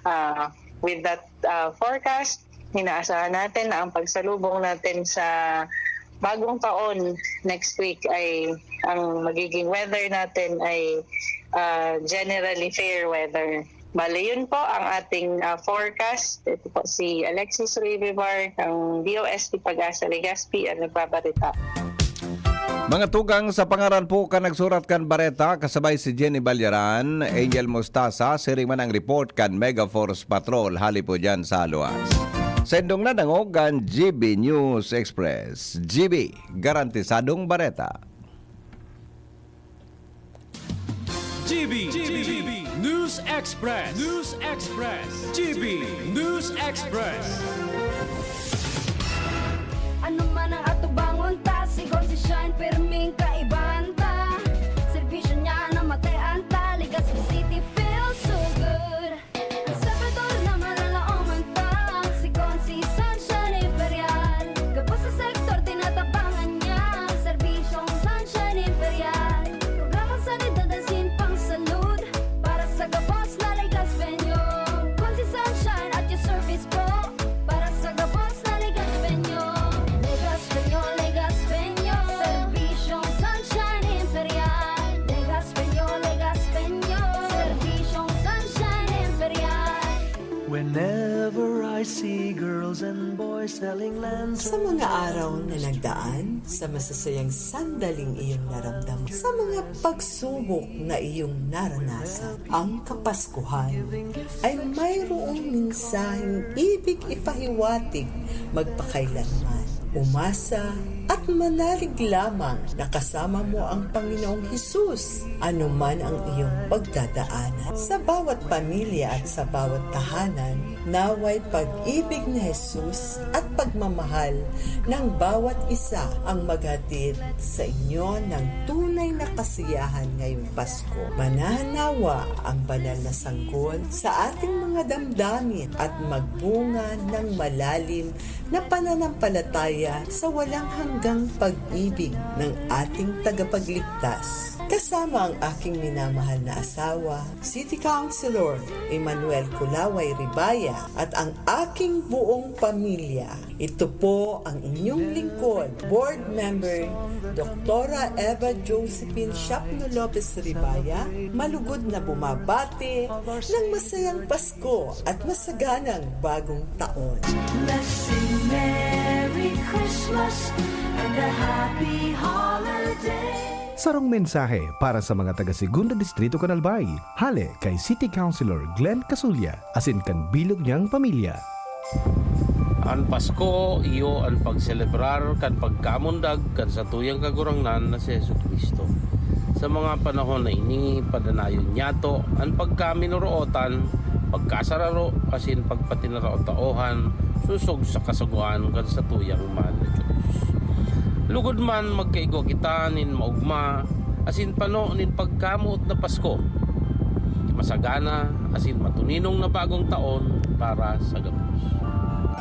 ah, with that ah, forecast, inaasahan natin na ang pagsalubong natin sa bagong taon next week ay ang magiging weather natin ay ah, generally fair weather. Bale, yun po ang ating ah, forecast. Ito po si Alexis Rivivar ng D O S T Pag-asa Legazpi ang nagbabarita. Mga tugang, sa pangaran po kan nagsurat kan bareta, kasabay si Jenny Balyaran, Angel Mostasa, siring man ang report kan Megaforce Patrol, hali po dyan sa luwas. Sendong nadangog ang G B News Express. G B, garantisadong bareta. G B, G B, News Express, News Express, G B, News Express. Ano man ang atubangon ta, si Gonzi Shine, pirming kaibahan ta. Serbisyo niya na matean ta, Legazpi City feels so good. Ang Salvador na malalaoman ta, si Gonzi Sunshine Imperial. Gabos sa sektor, tinatabangan niya, serbisyong Sunshine Imperial. Programang sanidad asin pangsalud, para sa gabos na Legazpeño. Gonzi Sunshine at your service po, para sa gabos na Legazpeño. Legazpeño, Legazpeño. Serbisyong Sunshine Imperial. Legazpeño, Legazpeño. Serbisyong Sunshine Imperial. Whenever I see girls and boys Sa mga araw na nagdaan, sa masasayang sandaling iyong naramdaman, sa mga pagsubok na iyong naranasan, ang Kapaskuhan ay mayroong mensaheng ibig ipahiwatig magpakailanman. Umasa at manalig lamang na kasama mo ang Panginoong Hesus, anuman ang iyong pagdadaanan. Sa bawat pamilya at sa bawat tahanan, naway pag-ibig ni Jesus at pagmamahal ng bawat isa ang maghatid sa inyo ng tunay na kasiyahan ngayong Pasko. Manahan nawa ang banal na sanggol sa ating mga damdamin at magbunga ng malalim na pananampalataya sa walang hanggang pag-ibig ng ating tagapagligtas. Kasama ang aking minamahal na asawa, City Councilor Emmanuel Kulaway Ribaya, at ang aking buong pamilya. Ito po ang inyong lingkod, Board Member Doktora Eva Josephine Shapno Lopez Ribaya, malugod na bumabati ng masayang Pasko at masaganang Bagong Taon. Let's sing Merry Christmas and a Happy Holiday. Sarong mensahe para sa mga taga Segundo Distrito kan Albay, hale kay City Councilor Glenn Casulla asin kan bilog niyang pamilya. An Pasko iyo an pagselebrar kan pagkamundag kan satuyang Kagurangnan na si Jesu-Cristo. Sa mga panahon na ini, padanayon niyato an pagkaminorootan, pagkasararo asin pagpatinarao-taohan sosog sa kasagoan kan satuyang mahal na Dios. Lugod man magkaigwa kita nin maogma asin pano nin pagkamoot na Pasko, masagana asin matuninong na bagong taon para sa gabos.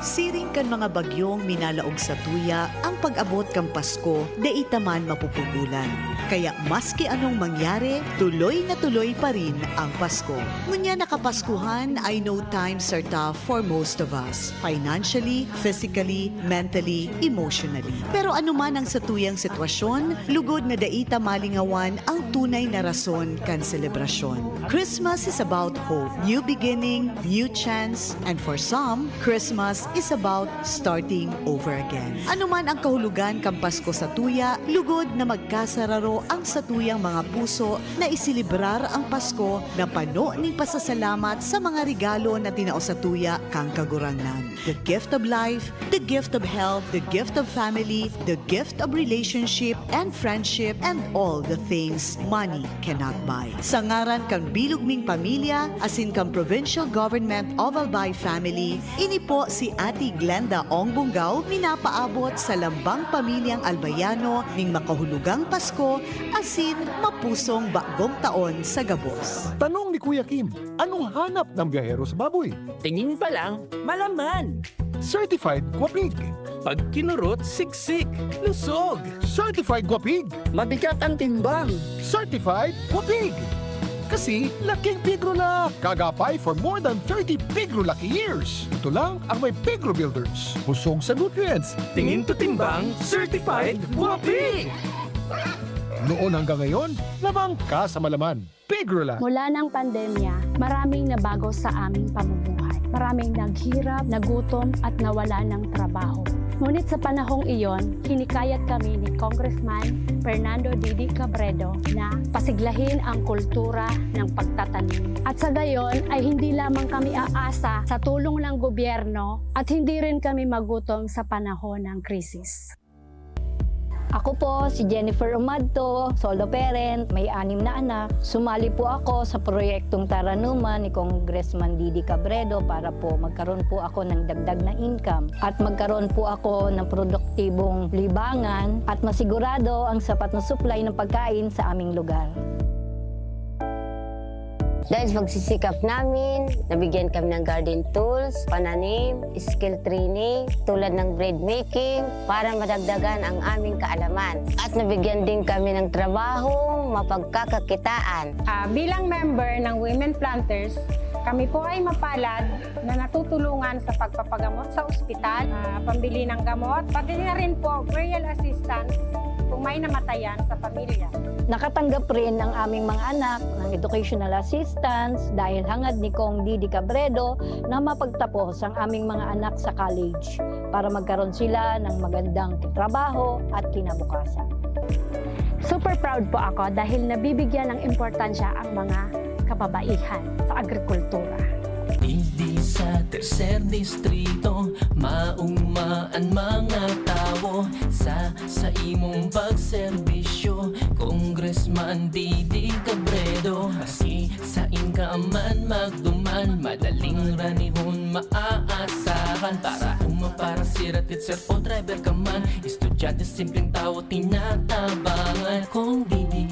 Siring kan mga bagyong minalaog satuya, ang pag-abot kan Pasko dai ta man mapupugolan. Kaya maski anong mangyari, tuloy na tuloy pa rin ang Pasko. Ngunyan na Kapaskuhan, I know times are tough for most of us, financially, physically, mentally, emotionally. Pero anuman ang satuyang sitwasyon, lugod na dai ta malingawan ang tunay na rason kan selebrasyon. Christmas is about hope, new beginning, new chance, and for some, Christmas is about starting over again. Anuman ang kahulogan kan Pasko satuya, lugod na magkasararo ang satuyang mga puso na iselebrar ang Pasko na pano nin pasasalamat sa mga regalo na tinao satuya kan Kagurangnan. The gift of life, the gift of health, the gift of family, the gift of relationship and friendship, and all the things money cannot buy. Sa ngaran kan bilog ming pamilya asin kan Provincial Government of Albay Family, ini po si Ate Glenda Ong Bunggaw minapaabot sa lambang pamilyang Albayano ning makahulugang Pasko asin mapusong bagong taon sa gabos. Tanong ni Kuya Kim, anong hanap ng biyahero sa baboy? Tingin pa lang, malaman. Certified Guapig. Pag kinurot, siksik, lusog. Certified Guapig. Mabigat ang timbang. Certified Guapig. Kasi laking Pigrolak. Kagapay for more than thirty Pigrolak years. Ito lang ang may Pigro Builders. Busog sa nutrients. Tingin to timbang, certified Guapig. Noon hanggang ngayon, labang ka sa malaman. Pigrolak. Mula ng pandemya, maraming nabago sa aming pamumuhay. Maraming naghirap, nagutom, at nawalan ng trabaho. Ngunit sa panahong iyon, hinikayat kami ni Congressman Fernando Didi Cabredo na pasiglahin ang kultura ng pagtatanim. At sa gayon ay hindi lamang kami aasa sa tulong ng gobyerno at hindi rin kami magutom sa panahon ng krisis. Ako po si Jennifer Umadto, solo parent, may anim na anak. Sumali po ako sa proyektong Taranuman ni Congressman Didi Cabredo para po magkaroon po ako ng dagdag na income at magkaroon po ako ng produktibong libangan at masigurado ang sapat na supply ng pagkain sa aming lugar. Dahil sa pagsisikap namin, nabigyan kami ng garden tools, pananim, skill training, tulad ng bread making, para madagdagan ang aming kaalaman. At nabigyan din kami ng trabahong mapagkakakitaan. Ah, bilang member ng Women Planters, kami po ay mapalad na natutulungan sa pagpapagamot sa ospital, ah, pambili ng gamot, pati na rin po burial assistance. kung may namatayan sa pamilya. Nakatanggap rin ang aming mga anak ng educational assistance dahil hangad ni Cong Didi Cabredo na mapagtapos ang aming mga anak sa college para magkaroon sila ng magandang trabaho at kinabukasan. Super proud po ako dahil nabibigyan ng importansya ang mga kababaihan sa agrikultura. Digdi sa tercer distrito, mauma an mga tawo sa sa imong pagserbisyo, Congressman Didi Cabredo. Maski sain ka man magduman, madaling ranihon maaasahan. Para uma, para sira, teacher o driver ka man, estudyante, simpleng tawo, tinatabangan. Cong Didi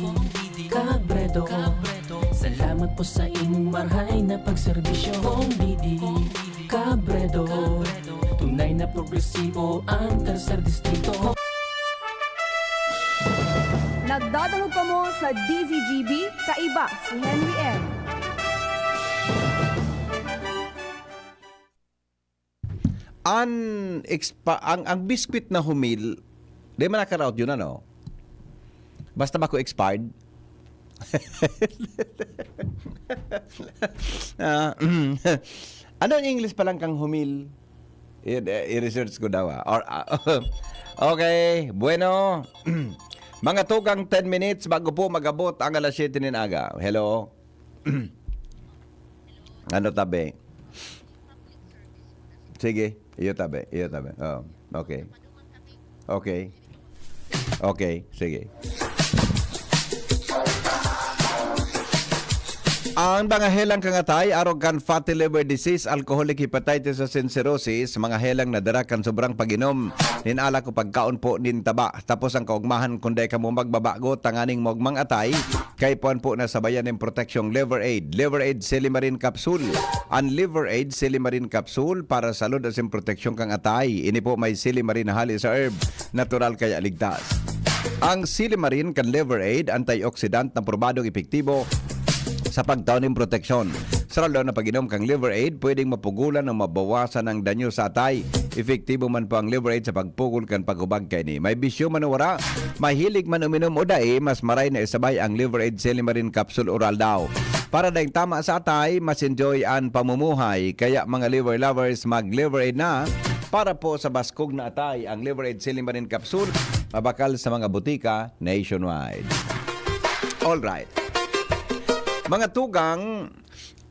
Cabredo, salamat po sa imong marhay na pagserbisyo. Cong Didi Cabredo, tunay na progresibo ang tercer distrito. Nagdadangog kamo sa D Z G B, kaiba si Henry M. An expa-, ang, ang biskwit na humil, di man nakaraot yun, ano? Basta bako expired. Ah, ano ang English pa lang kang humil? I- i-research ko daw, ah. Or, ah, okay, bueno. Mga tugang, ten minutes bago po mag-abot ang alas siyete nin aga. Hello? Ano tabi? Sige, iyo tabi, iyo tabi. Oh, okay. Okay. Okay, sige. Ang mga helang kang atay, arog kan fatty liver disease, alcoholic hepatitis asin cirrhosis, mga helang na dara kan sobrang pag-inom nin alak o pagkaon po nin taba. Tapos ang kaugmahan, kung dai kamo magbabago tanganing maugmang atay, kaipuhan po na sabayan nin proteksyong Liver Aid. Liver Aid Silimarin Capsule. An Liver Aid Silimarin Capsule para sa salud asin proteksyon kang atay. Ini po may silimarin na hali sa herb. Natural kaya ligtas. Ang silimarin kan Liver Aid, antioxidant na probadong epektibo sa pagtao nin proteksyon. Sa raldaw na pag-inom kang Liver Aid, pwedeng mapugulan o mabawasan ang danyo sa atay. Epektibo man po ang Liver Aid sa pagpugol kan paghubag kaini. May bisyo man o wara, mahilig man uminom o dai, mas maray na isabay ang Liver Aid Silimarin Capsule Oral daw. Para daing tama sa atay, mas enjoy an pamumuhay. Kaya mga liver lovers, mag Liver Aid na. Para po sa baskog na atay, ang Liver Aid Silimarin Capsule, mabakal sa mga butika nationwide. Alright. Mga tugang,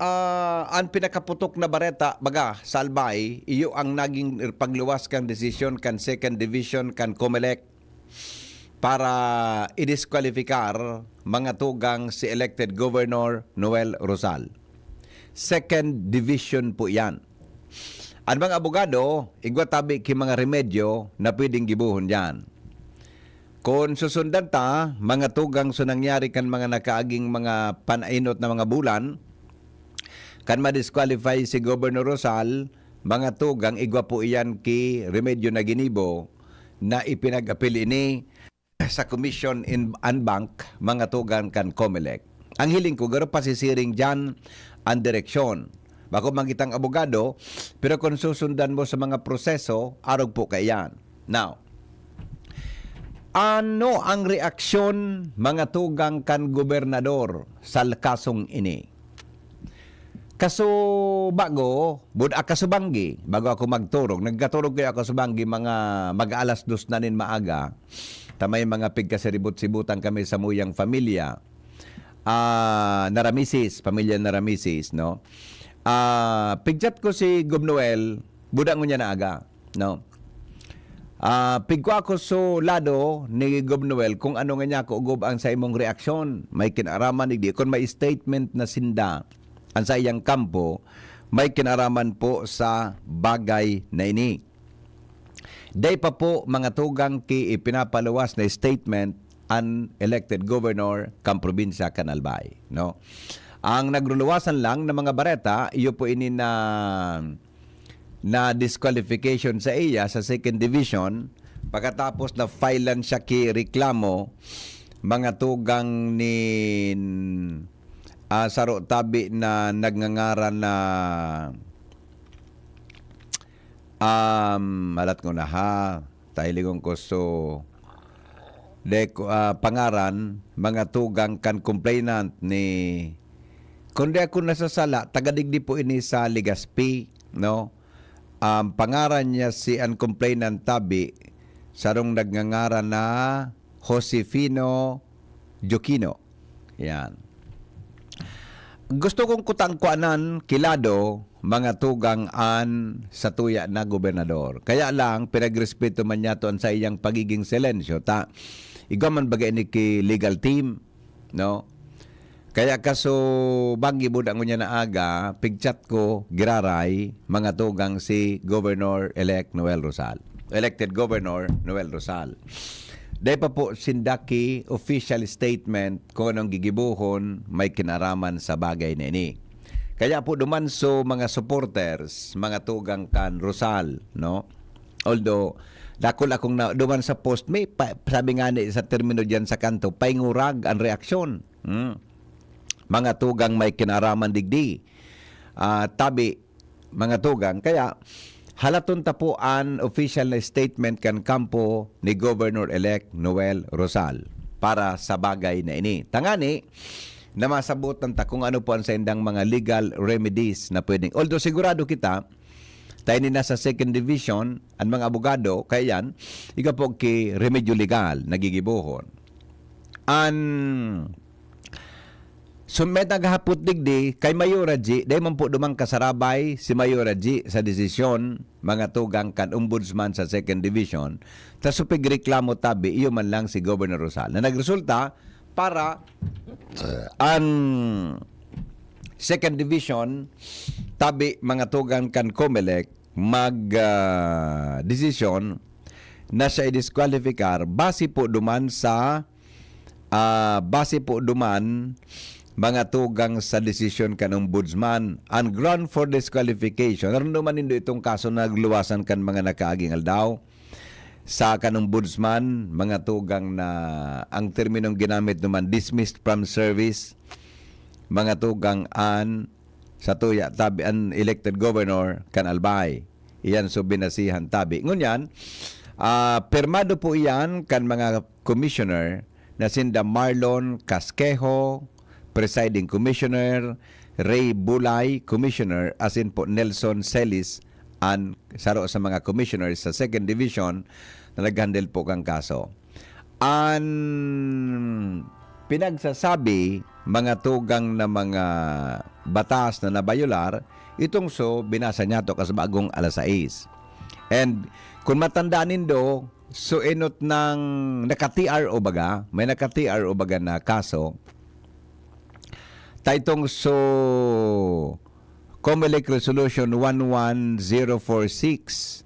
ah, ang pinakaputok na bareta, baga, sa Albay, iyo ang naging pagluwas kan desisyon kan Second Division kan Comelec para i-disqualifikar, mga tugang, si elected Governor Noel Rosal. Second Division po iyan. An mga abogado, igwa tabi ki mga remedyo na pwedeng gibohon diyan. Kun susundan ta, mga tugang, so nangyari kan mga nakaaging mga panainot na mga bulan, kan ma-disqualify si Governor Rosal, mga tugang, igwa po iyan ki remedyo na ginibo na ipinag-apil ini sa Commission in, and Bank, mga tugang kan Comelec. Ang hiling ko, garo pasisiring diyan ang direksyon. Bako man kitang abogado, pero kung susundan mo sa mga proseso, arog po kaiyan. Now, ano ang reaksyon, mga tugang kan gobernador, sa kasong ini? Kaso bago, bud-, ah, kasubanggi, bago ako magturog, nagkaturog kayo ako subanggi, mga mag-alas dos na nin maaga, ta may mga pigkasiribot-sibutan kami sa muyang pamilya. Ah, Naramisis, pamilya Naramisis, no? Ah, pigchat ko si Gob Noel, buda ngunyan na aga, no? Ah, pigkua ko so lado ni Gob Noel kung ano nga niya kaogob ang sa imong reaksyon. May kinaraman, igdi kon may statement na sinda, ang sa iyang kampo, may kinaraman po sa bagay na ini. Dai pa po, mga tugang, ki ipinapaluwas na statement an elected governor kan probinsya kan Albay, no? Ang nagruluwasan lang na mga bareta, iyo po ini na, na disqualification sa iya sa second division, pagkatapos na filean siya ki reklamo, mga tugang, nin, ah, saro tabi na nagngangaran na, um, halat ko na ha, tahilingon ko so, de, ah, pangaran, mga tugang kan complainant ni, kung di ako nasasala, taga digdi po ini sa Legazpi, no? Ang pangaran niya si, ang complainant tabi, sarong nagngangaran na Josefino Joquino. Yan. Gusto kong kutang kuanan, kilado, mga tugang an satuya na gobernador. Kaya lang, pinagrespeto man niya to an saiyang pagiging silensyo, ta igwa man baga ini ki legal team, no? Kaya kaso, banggi buda ngunyan na aga, pigchat ko, giraray, mga tugang si Governor-elect Noel Rosal. Elected Governor Noel Rosal. Dai pa po sinda ki official statement kung anong gigibohon may kinaraman sa bagay na ini. Kaya po duman so mga supporters, mga tugang kan Rosal, no? Although, dakul akong na, duman sa post, may pa, sabi nga ni sa termino diyan sa kanto, paingurag ang reaksyon. Hmm. Mga tugang may kinaraman digdi. Ah, tabi, mga tugang. Kaya, halaton ta po an official na statement kan kampo ni Governor-elect Noel Rosal para sa bagay na ini. Tangani, na masabotan ta kung ano po ang saindang mga legal remedies na pwedeng. Although sigurado kita, tayo ni nasa second division, ang mga abogado, kaya yan, igwa po ki remedyo legal, nagigibohon. An, so may naghahapot digdi, kay Mayora G, dahil man po dumang kasarabay si Mayora G sa desisyon, mga tugang kan ombudsman sa second division, ta supig reklamo tabi, iyo man lang si Governor Rosal, na nagresulta para, uh, an second division, tabi, mga tugang kan Comelec, mag, ah, desisyon na siya i-disqualifikar base po duman sa, ah, base po duman, mga tugang sa desisyon kan ombudsman. Ang ground for disqualification, narunduman nindo itong kaso na nagluwasan kan mga nakaaging aldaw sa kan ombudsman, mga tugang na ang terminong ginamit naman, dismissed from service, mga tugang an sa tuya, tabi an elected governor kan Albay. Iyan so binasihan tabi. Ngunyan, ah, pirmado po iyan kan mga commissioner na sinda Marlon Casquejo, presiding commissioner, Ray Bulay, commissioner, asin po Nelson Celis, an saro sa mga commissioners sa second division na naghandle po kan kaso. An pinagsasabi, mga tugang na mga batas na nabayolar, itong so binasa niya to kas bagong alas sais. And kung matandaan nindo, so enot nang naka-T R O baga, may naka-T R O baga na kaso, ta itong so Comelec Resolution one one zero four six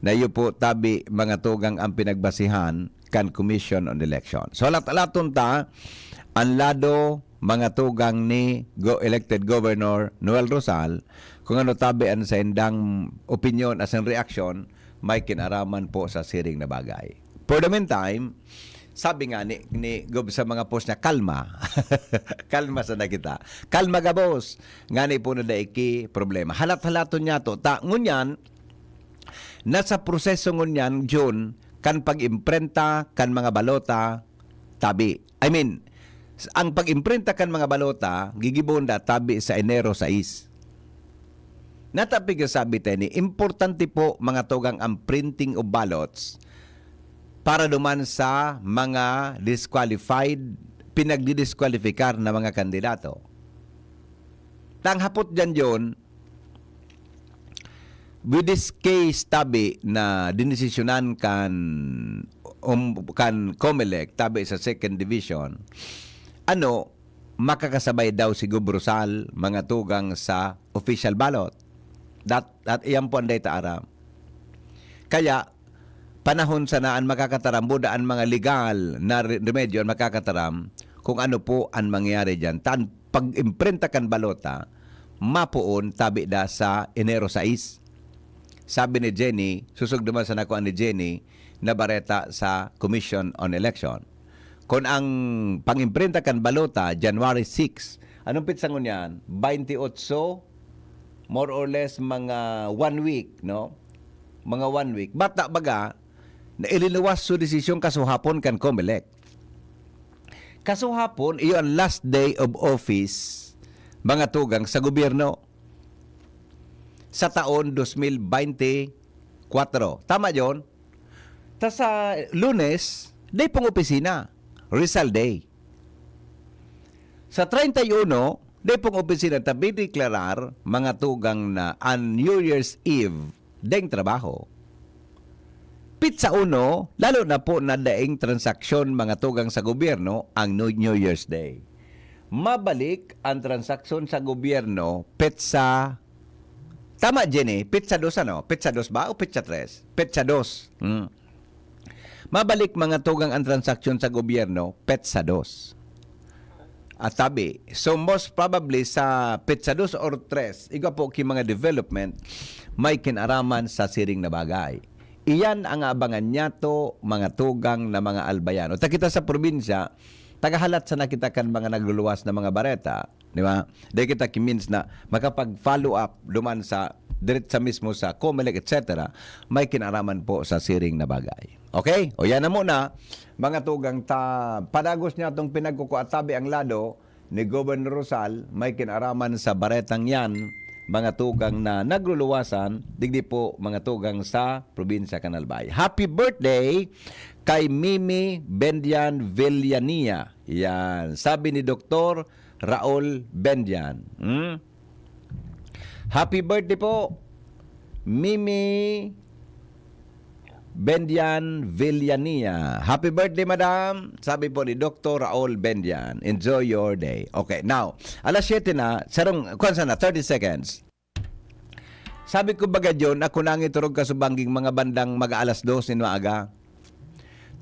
na iyo po tabi, mga tugang, ang pinagbasihan kan Commission on Election. So, alat-alaton ta, ang lado, mga tugang ni go-, elected Governor Noel Rosal, kung ano tabi ang saindang opinyon as in reaction, may kinaraman po sa siring na bagay. For the meantime, sabi nga ni, ni Gob sa mga post niya, "Kalma." Kalma sana kita. Kalma gabos. Ngani po na daiki problema. Halat-halaton niya to. Ta, ngunyan, nasa proseso ngunyan, June, kan pag-imprenta kan mga balota, tabi. I mean, ang pag-imprenta kan mga balota, gigibon da tabi sa Enero sais. Nata pigsasabi tayo ni, importante po, mga tugang, ang printing of ballots para duman sa mga disqualified, pinagdidiskwalifikar na mga kandidato. Tanghapot dyan yun, with this case tabi na dinesisyonan kan, um, kan Comelec tabi sa second division, ano, makakasabay daw si Gob Rosal, mga tugang sa official ballot. Dat, dat, iyan po ang data aram. Kaya, panahon sana an makakataram, buda an mga legal na re-, remedyo an makakataram kung ano po an mangyayari diyan. Tan pag-imprenta kan balota, mapoon tabi da sa Enero sais. Sabi ni Jenny, susog naman sa nakuha ni Jenny na bareta sa Commission on Election. Kung ang pang-imprenta kan balota, January six, anong pitsa ngunyan? Bainti otso, more or less mga one week, no? Mga one week. Bata baga, na ilinuwas su desisyon kasuhapon kan Comelec. Kasuhapon, iyo ang last day of office, mga tugang, sa gobyerno sa taon dos mil bente kwatro. Tama yon? Ta sa Lunes, day pong opisina, Rizal Day. Sa treinta y uno, day pong opisina ta bideklarar, mga tugang, na an New Year's Eve deng trabaho. Pitsa uno, lalo na po na daing transaksyon, mga tugang, sa gobyerno ang New, New Year's Day. Mabalik ang transaksyon sa gobyerno petsa, tama, Jenny? Petsa dos, ano? Petsa dos ba o petsa tres? Petsa dos. Hmm. Mabalik, mga tugang, ang transaksyon sa gobyerno petsa dos. At tabi, so most probably sa petsa dos or tres, igwa po ki mga development, may kinaraman sa siring na bagay. Iyan ang abangan niyato, mga tugang na mga albayan. O ta kita sa probinsya, tagahalat sana kita kan mga nagluluwas na mga bareta, di ba? Dai kita ki means na makapag-follow up duman sa diret sa mismo sa Comelec, et cetera, may kinaraman po sa siring na bagay. Okay? O yan na muna, mga tugang, ta padagos niya itong pinagkukuatabi ang lado ni Governor Rosal, may kinaraman sa baretang yan, mga tugang, na nagluluwasan, digdi po, mga tugang, sa probinsya kan Albay. Happy birthday kay Mimi Bendian Villania. Yan, sabi ni Doktor Raul Bendian. Hmm? Happy birthday po, Mimi Bendian Villania. Happy birthday, madam, sabi po ni Doktor Raul Bendian. Enjoy your day. Okay, now, alas siyete na, sarong, kwan sana, thirty seconds. Sabi ko, baga, John, ako nangiturog kasubangging mga bandang mag-aalas dos nin maaga.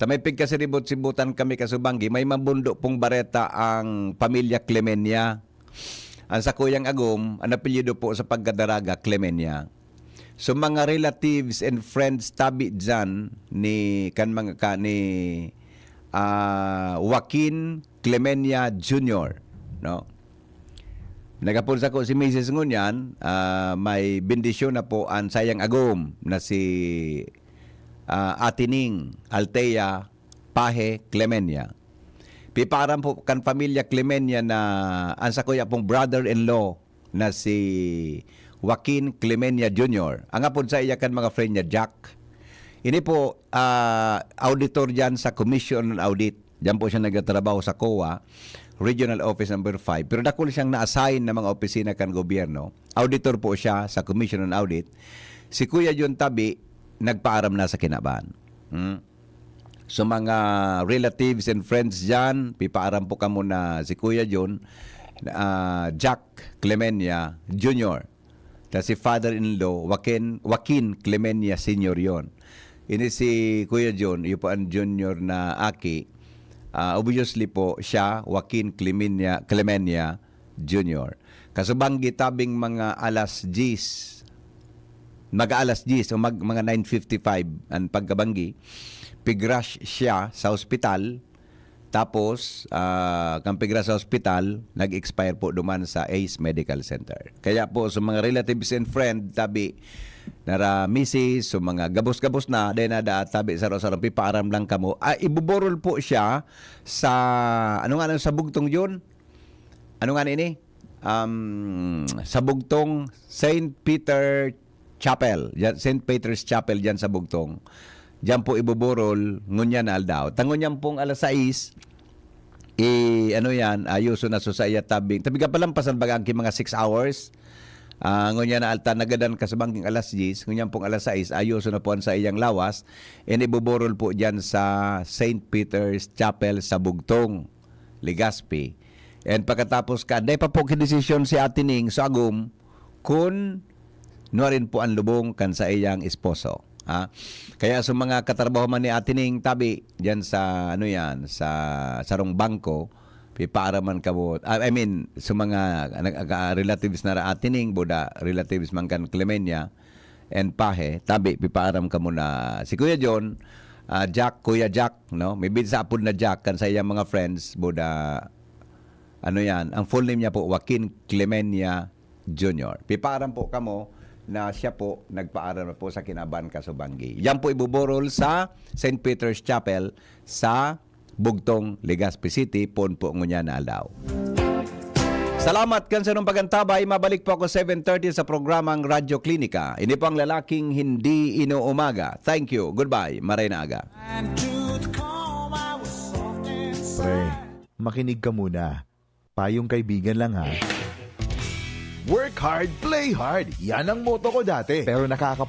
Ta may pigkasiribot-sibutan kami kasubanggi, may mabundo pong bareta ang pamilya Clemenia. Ang sakuyang agom, ang apelyido po sa pagkadaraga, Clemenia. So, mga relatives and friends tabi dyan ni, kan mga ka, ni, ah, Joaquin Clemenia Junior, no? Nagapon sako si misis ngunyan, ah, may bendisyon na po an sayang agom na si, ah, Ate Ning Althea Pahe Clemenia. Pipaaram po kan pamilya Clemenia na an sakuya pong brother-in-law na si Joaquin Clemenia Junior. Ang apod sa iya kan mga friend niya, Jack. Ini po, ah, auditor diyan sa Commission on Audit. Diyan po siya nagtatrabaho sa COA, Regional Office Number Five. Pero dakul siyang na-assign na mga opisina kan gobyerno. Auditor po siya sa Commission on Audit. Si Kuya John tabi, nagpaaram na sa kinaban. Hmm? So, mga relatives and friends dyan, pipaaram po kamo na si Kuya John, ah, Jack Clemenia Junior, ta si father-in-law, Joaquin, Joaquin Clemenia Senior yon. Ini si Kuya John, iyo po ang junior na aki. Ah, obviously po, siya, Joaquin Clemenia, Clemenia Junior. Kasubanggi tabing mga alas diyes, mag-aalas diyes o mag, mga nine fifty-five an pagkabanggi, pigrush siya sa ospital. Tapos, ah, kan pigrush sa ospital, nag-expire po duman sa Ace Medical Center. Kaya po, sa mga relatives and friend, tabi, nara misis, so mga gabos-gabos na, dahil na da, tabi, saro-saro, pipaaram lang kamo. Ah, ibuburol po siya sa, ano nga, ano, sa Bugtong yun? Ano nga ini? Um, sa Bugtong, Saint Peter Chapel. Diyan, Saint Peter's Chapel diyan sa Bugtong. Diyan po ibuburol, ngunyan na aldaw. Ta ngunyan pong alas sais, i-, ano yan, ayuso na so sa iya tabing. Tabi ka palampasan baga ang mga six hours. Ah, ngunyan na alta, nagadan kasubangking alas diyes, ngunyan pong alas sais, ayuso na po ang sa iyang lawas. And ibuburol po diyan sa Saint Peter's Chapel sa Bugtong, Legazpi. And pagkatapos ka, dai pa po kidesisyon si Ate Ning sa agom kun nuarin po ang lubong kan sa iyang esposo. Ha? Kaya sa mga katrabaho man ni Ate Ning, tabi, diyan sa, ano yan, sa sarong bangko, pipaaraman kamo. Ah, I mean, sa mga nag-, ah, relatives na ra Ate Ning, buda relatives man kan Clemenia and Pahe, tabi, pipaaram kamo na si Kuya John, ah, Jack, Kuya Jack, no? May bid sa apod na Jack, kan sa iyang mga friends, buda, ano yan, ang full name niya po, Joaquin Clemenia Junior. Pipaaram po kamo na siya po nagpaaral na po sa Kinaban, Casubangui. Yan po ibuburol sa Saint Peter's Chapel sa Bugtong, Legazpi City, poon po ngunyan na aldaw. Salamat kan sarong pagantabay. Mabalik po ako seven thirty sa programang Radyo Klinika. Ini po ang lalaking hindi inuumaga. Thank you. Goodbye. Maray na aga. Pre, makinig ka muna. Payong kaibigan lang ha. Work hard, play hard. Yan ang motto ko dati. Pero nakaka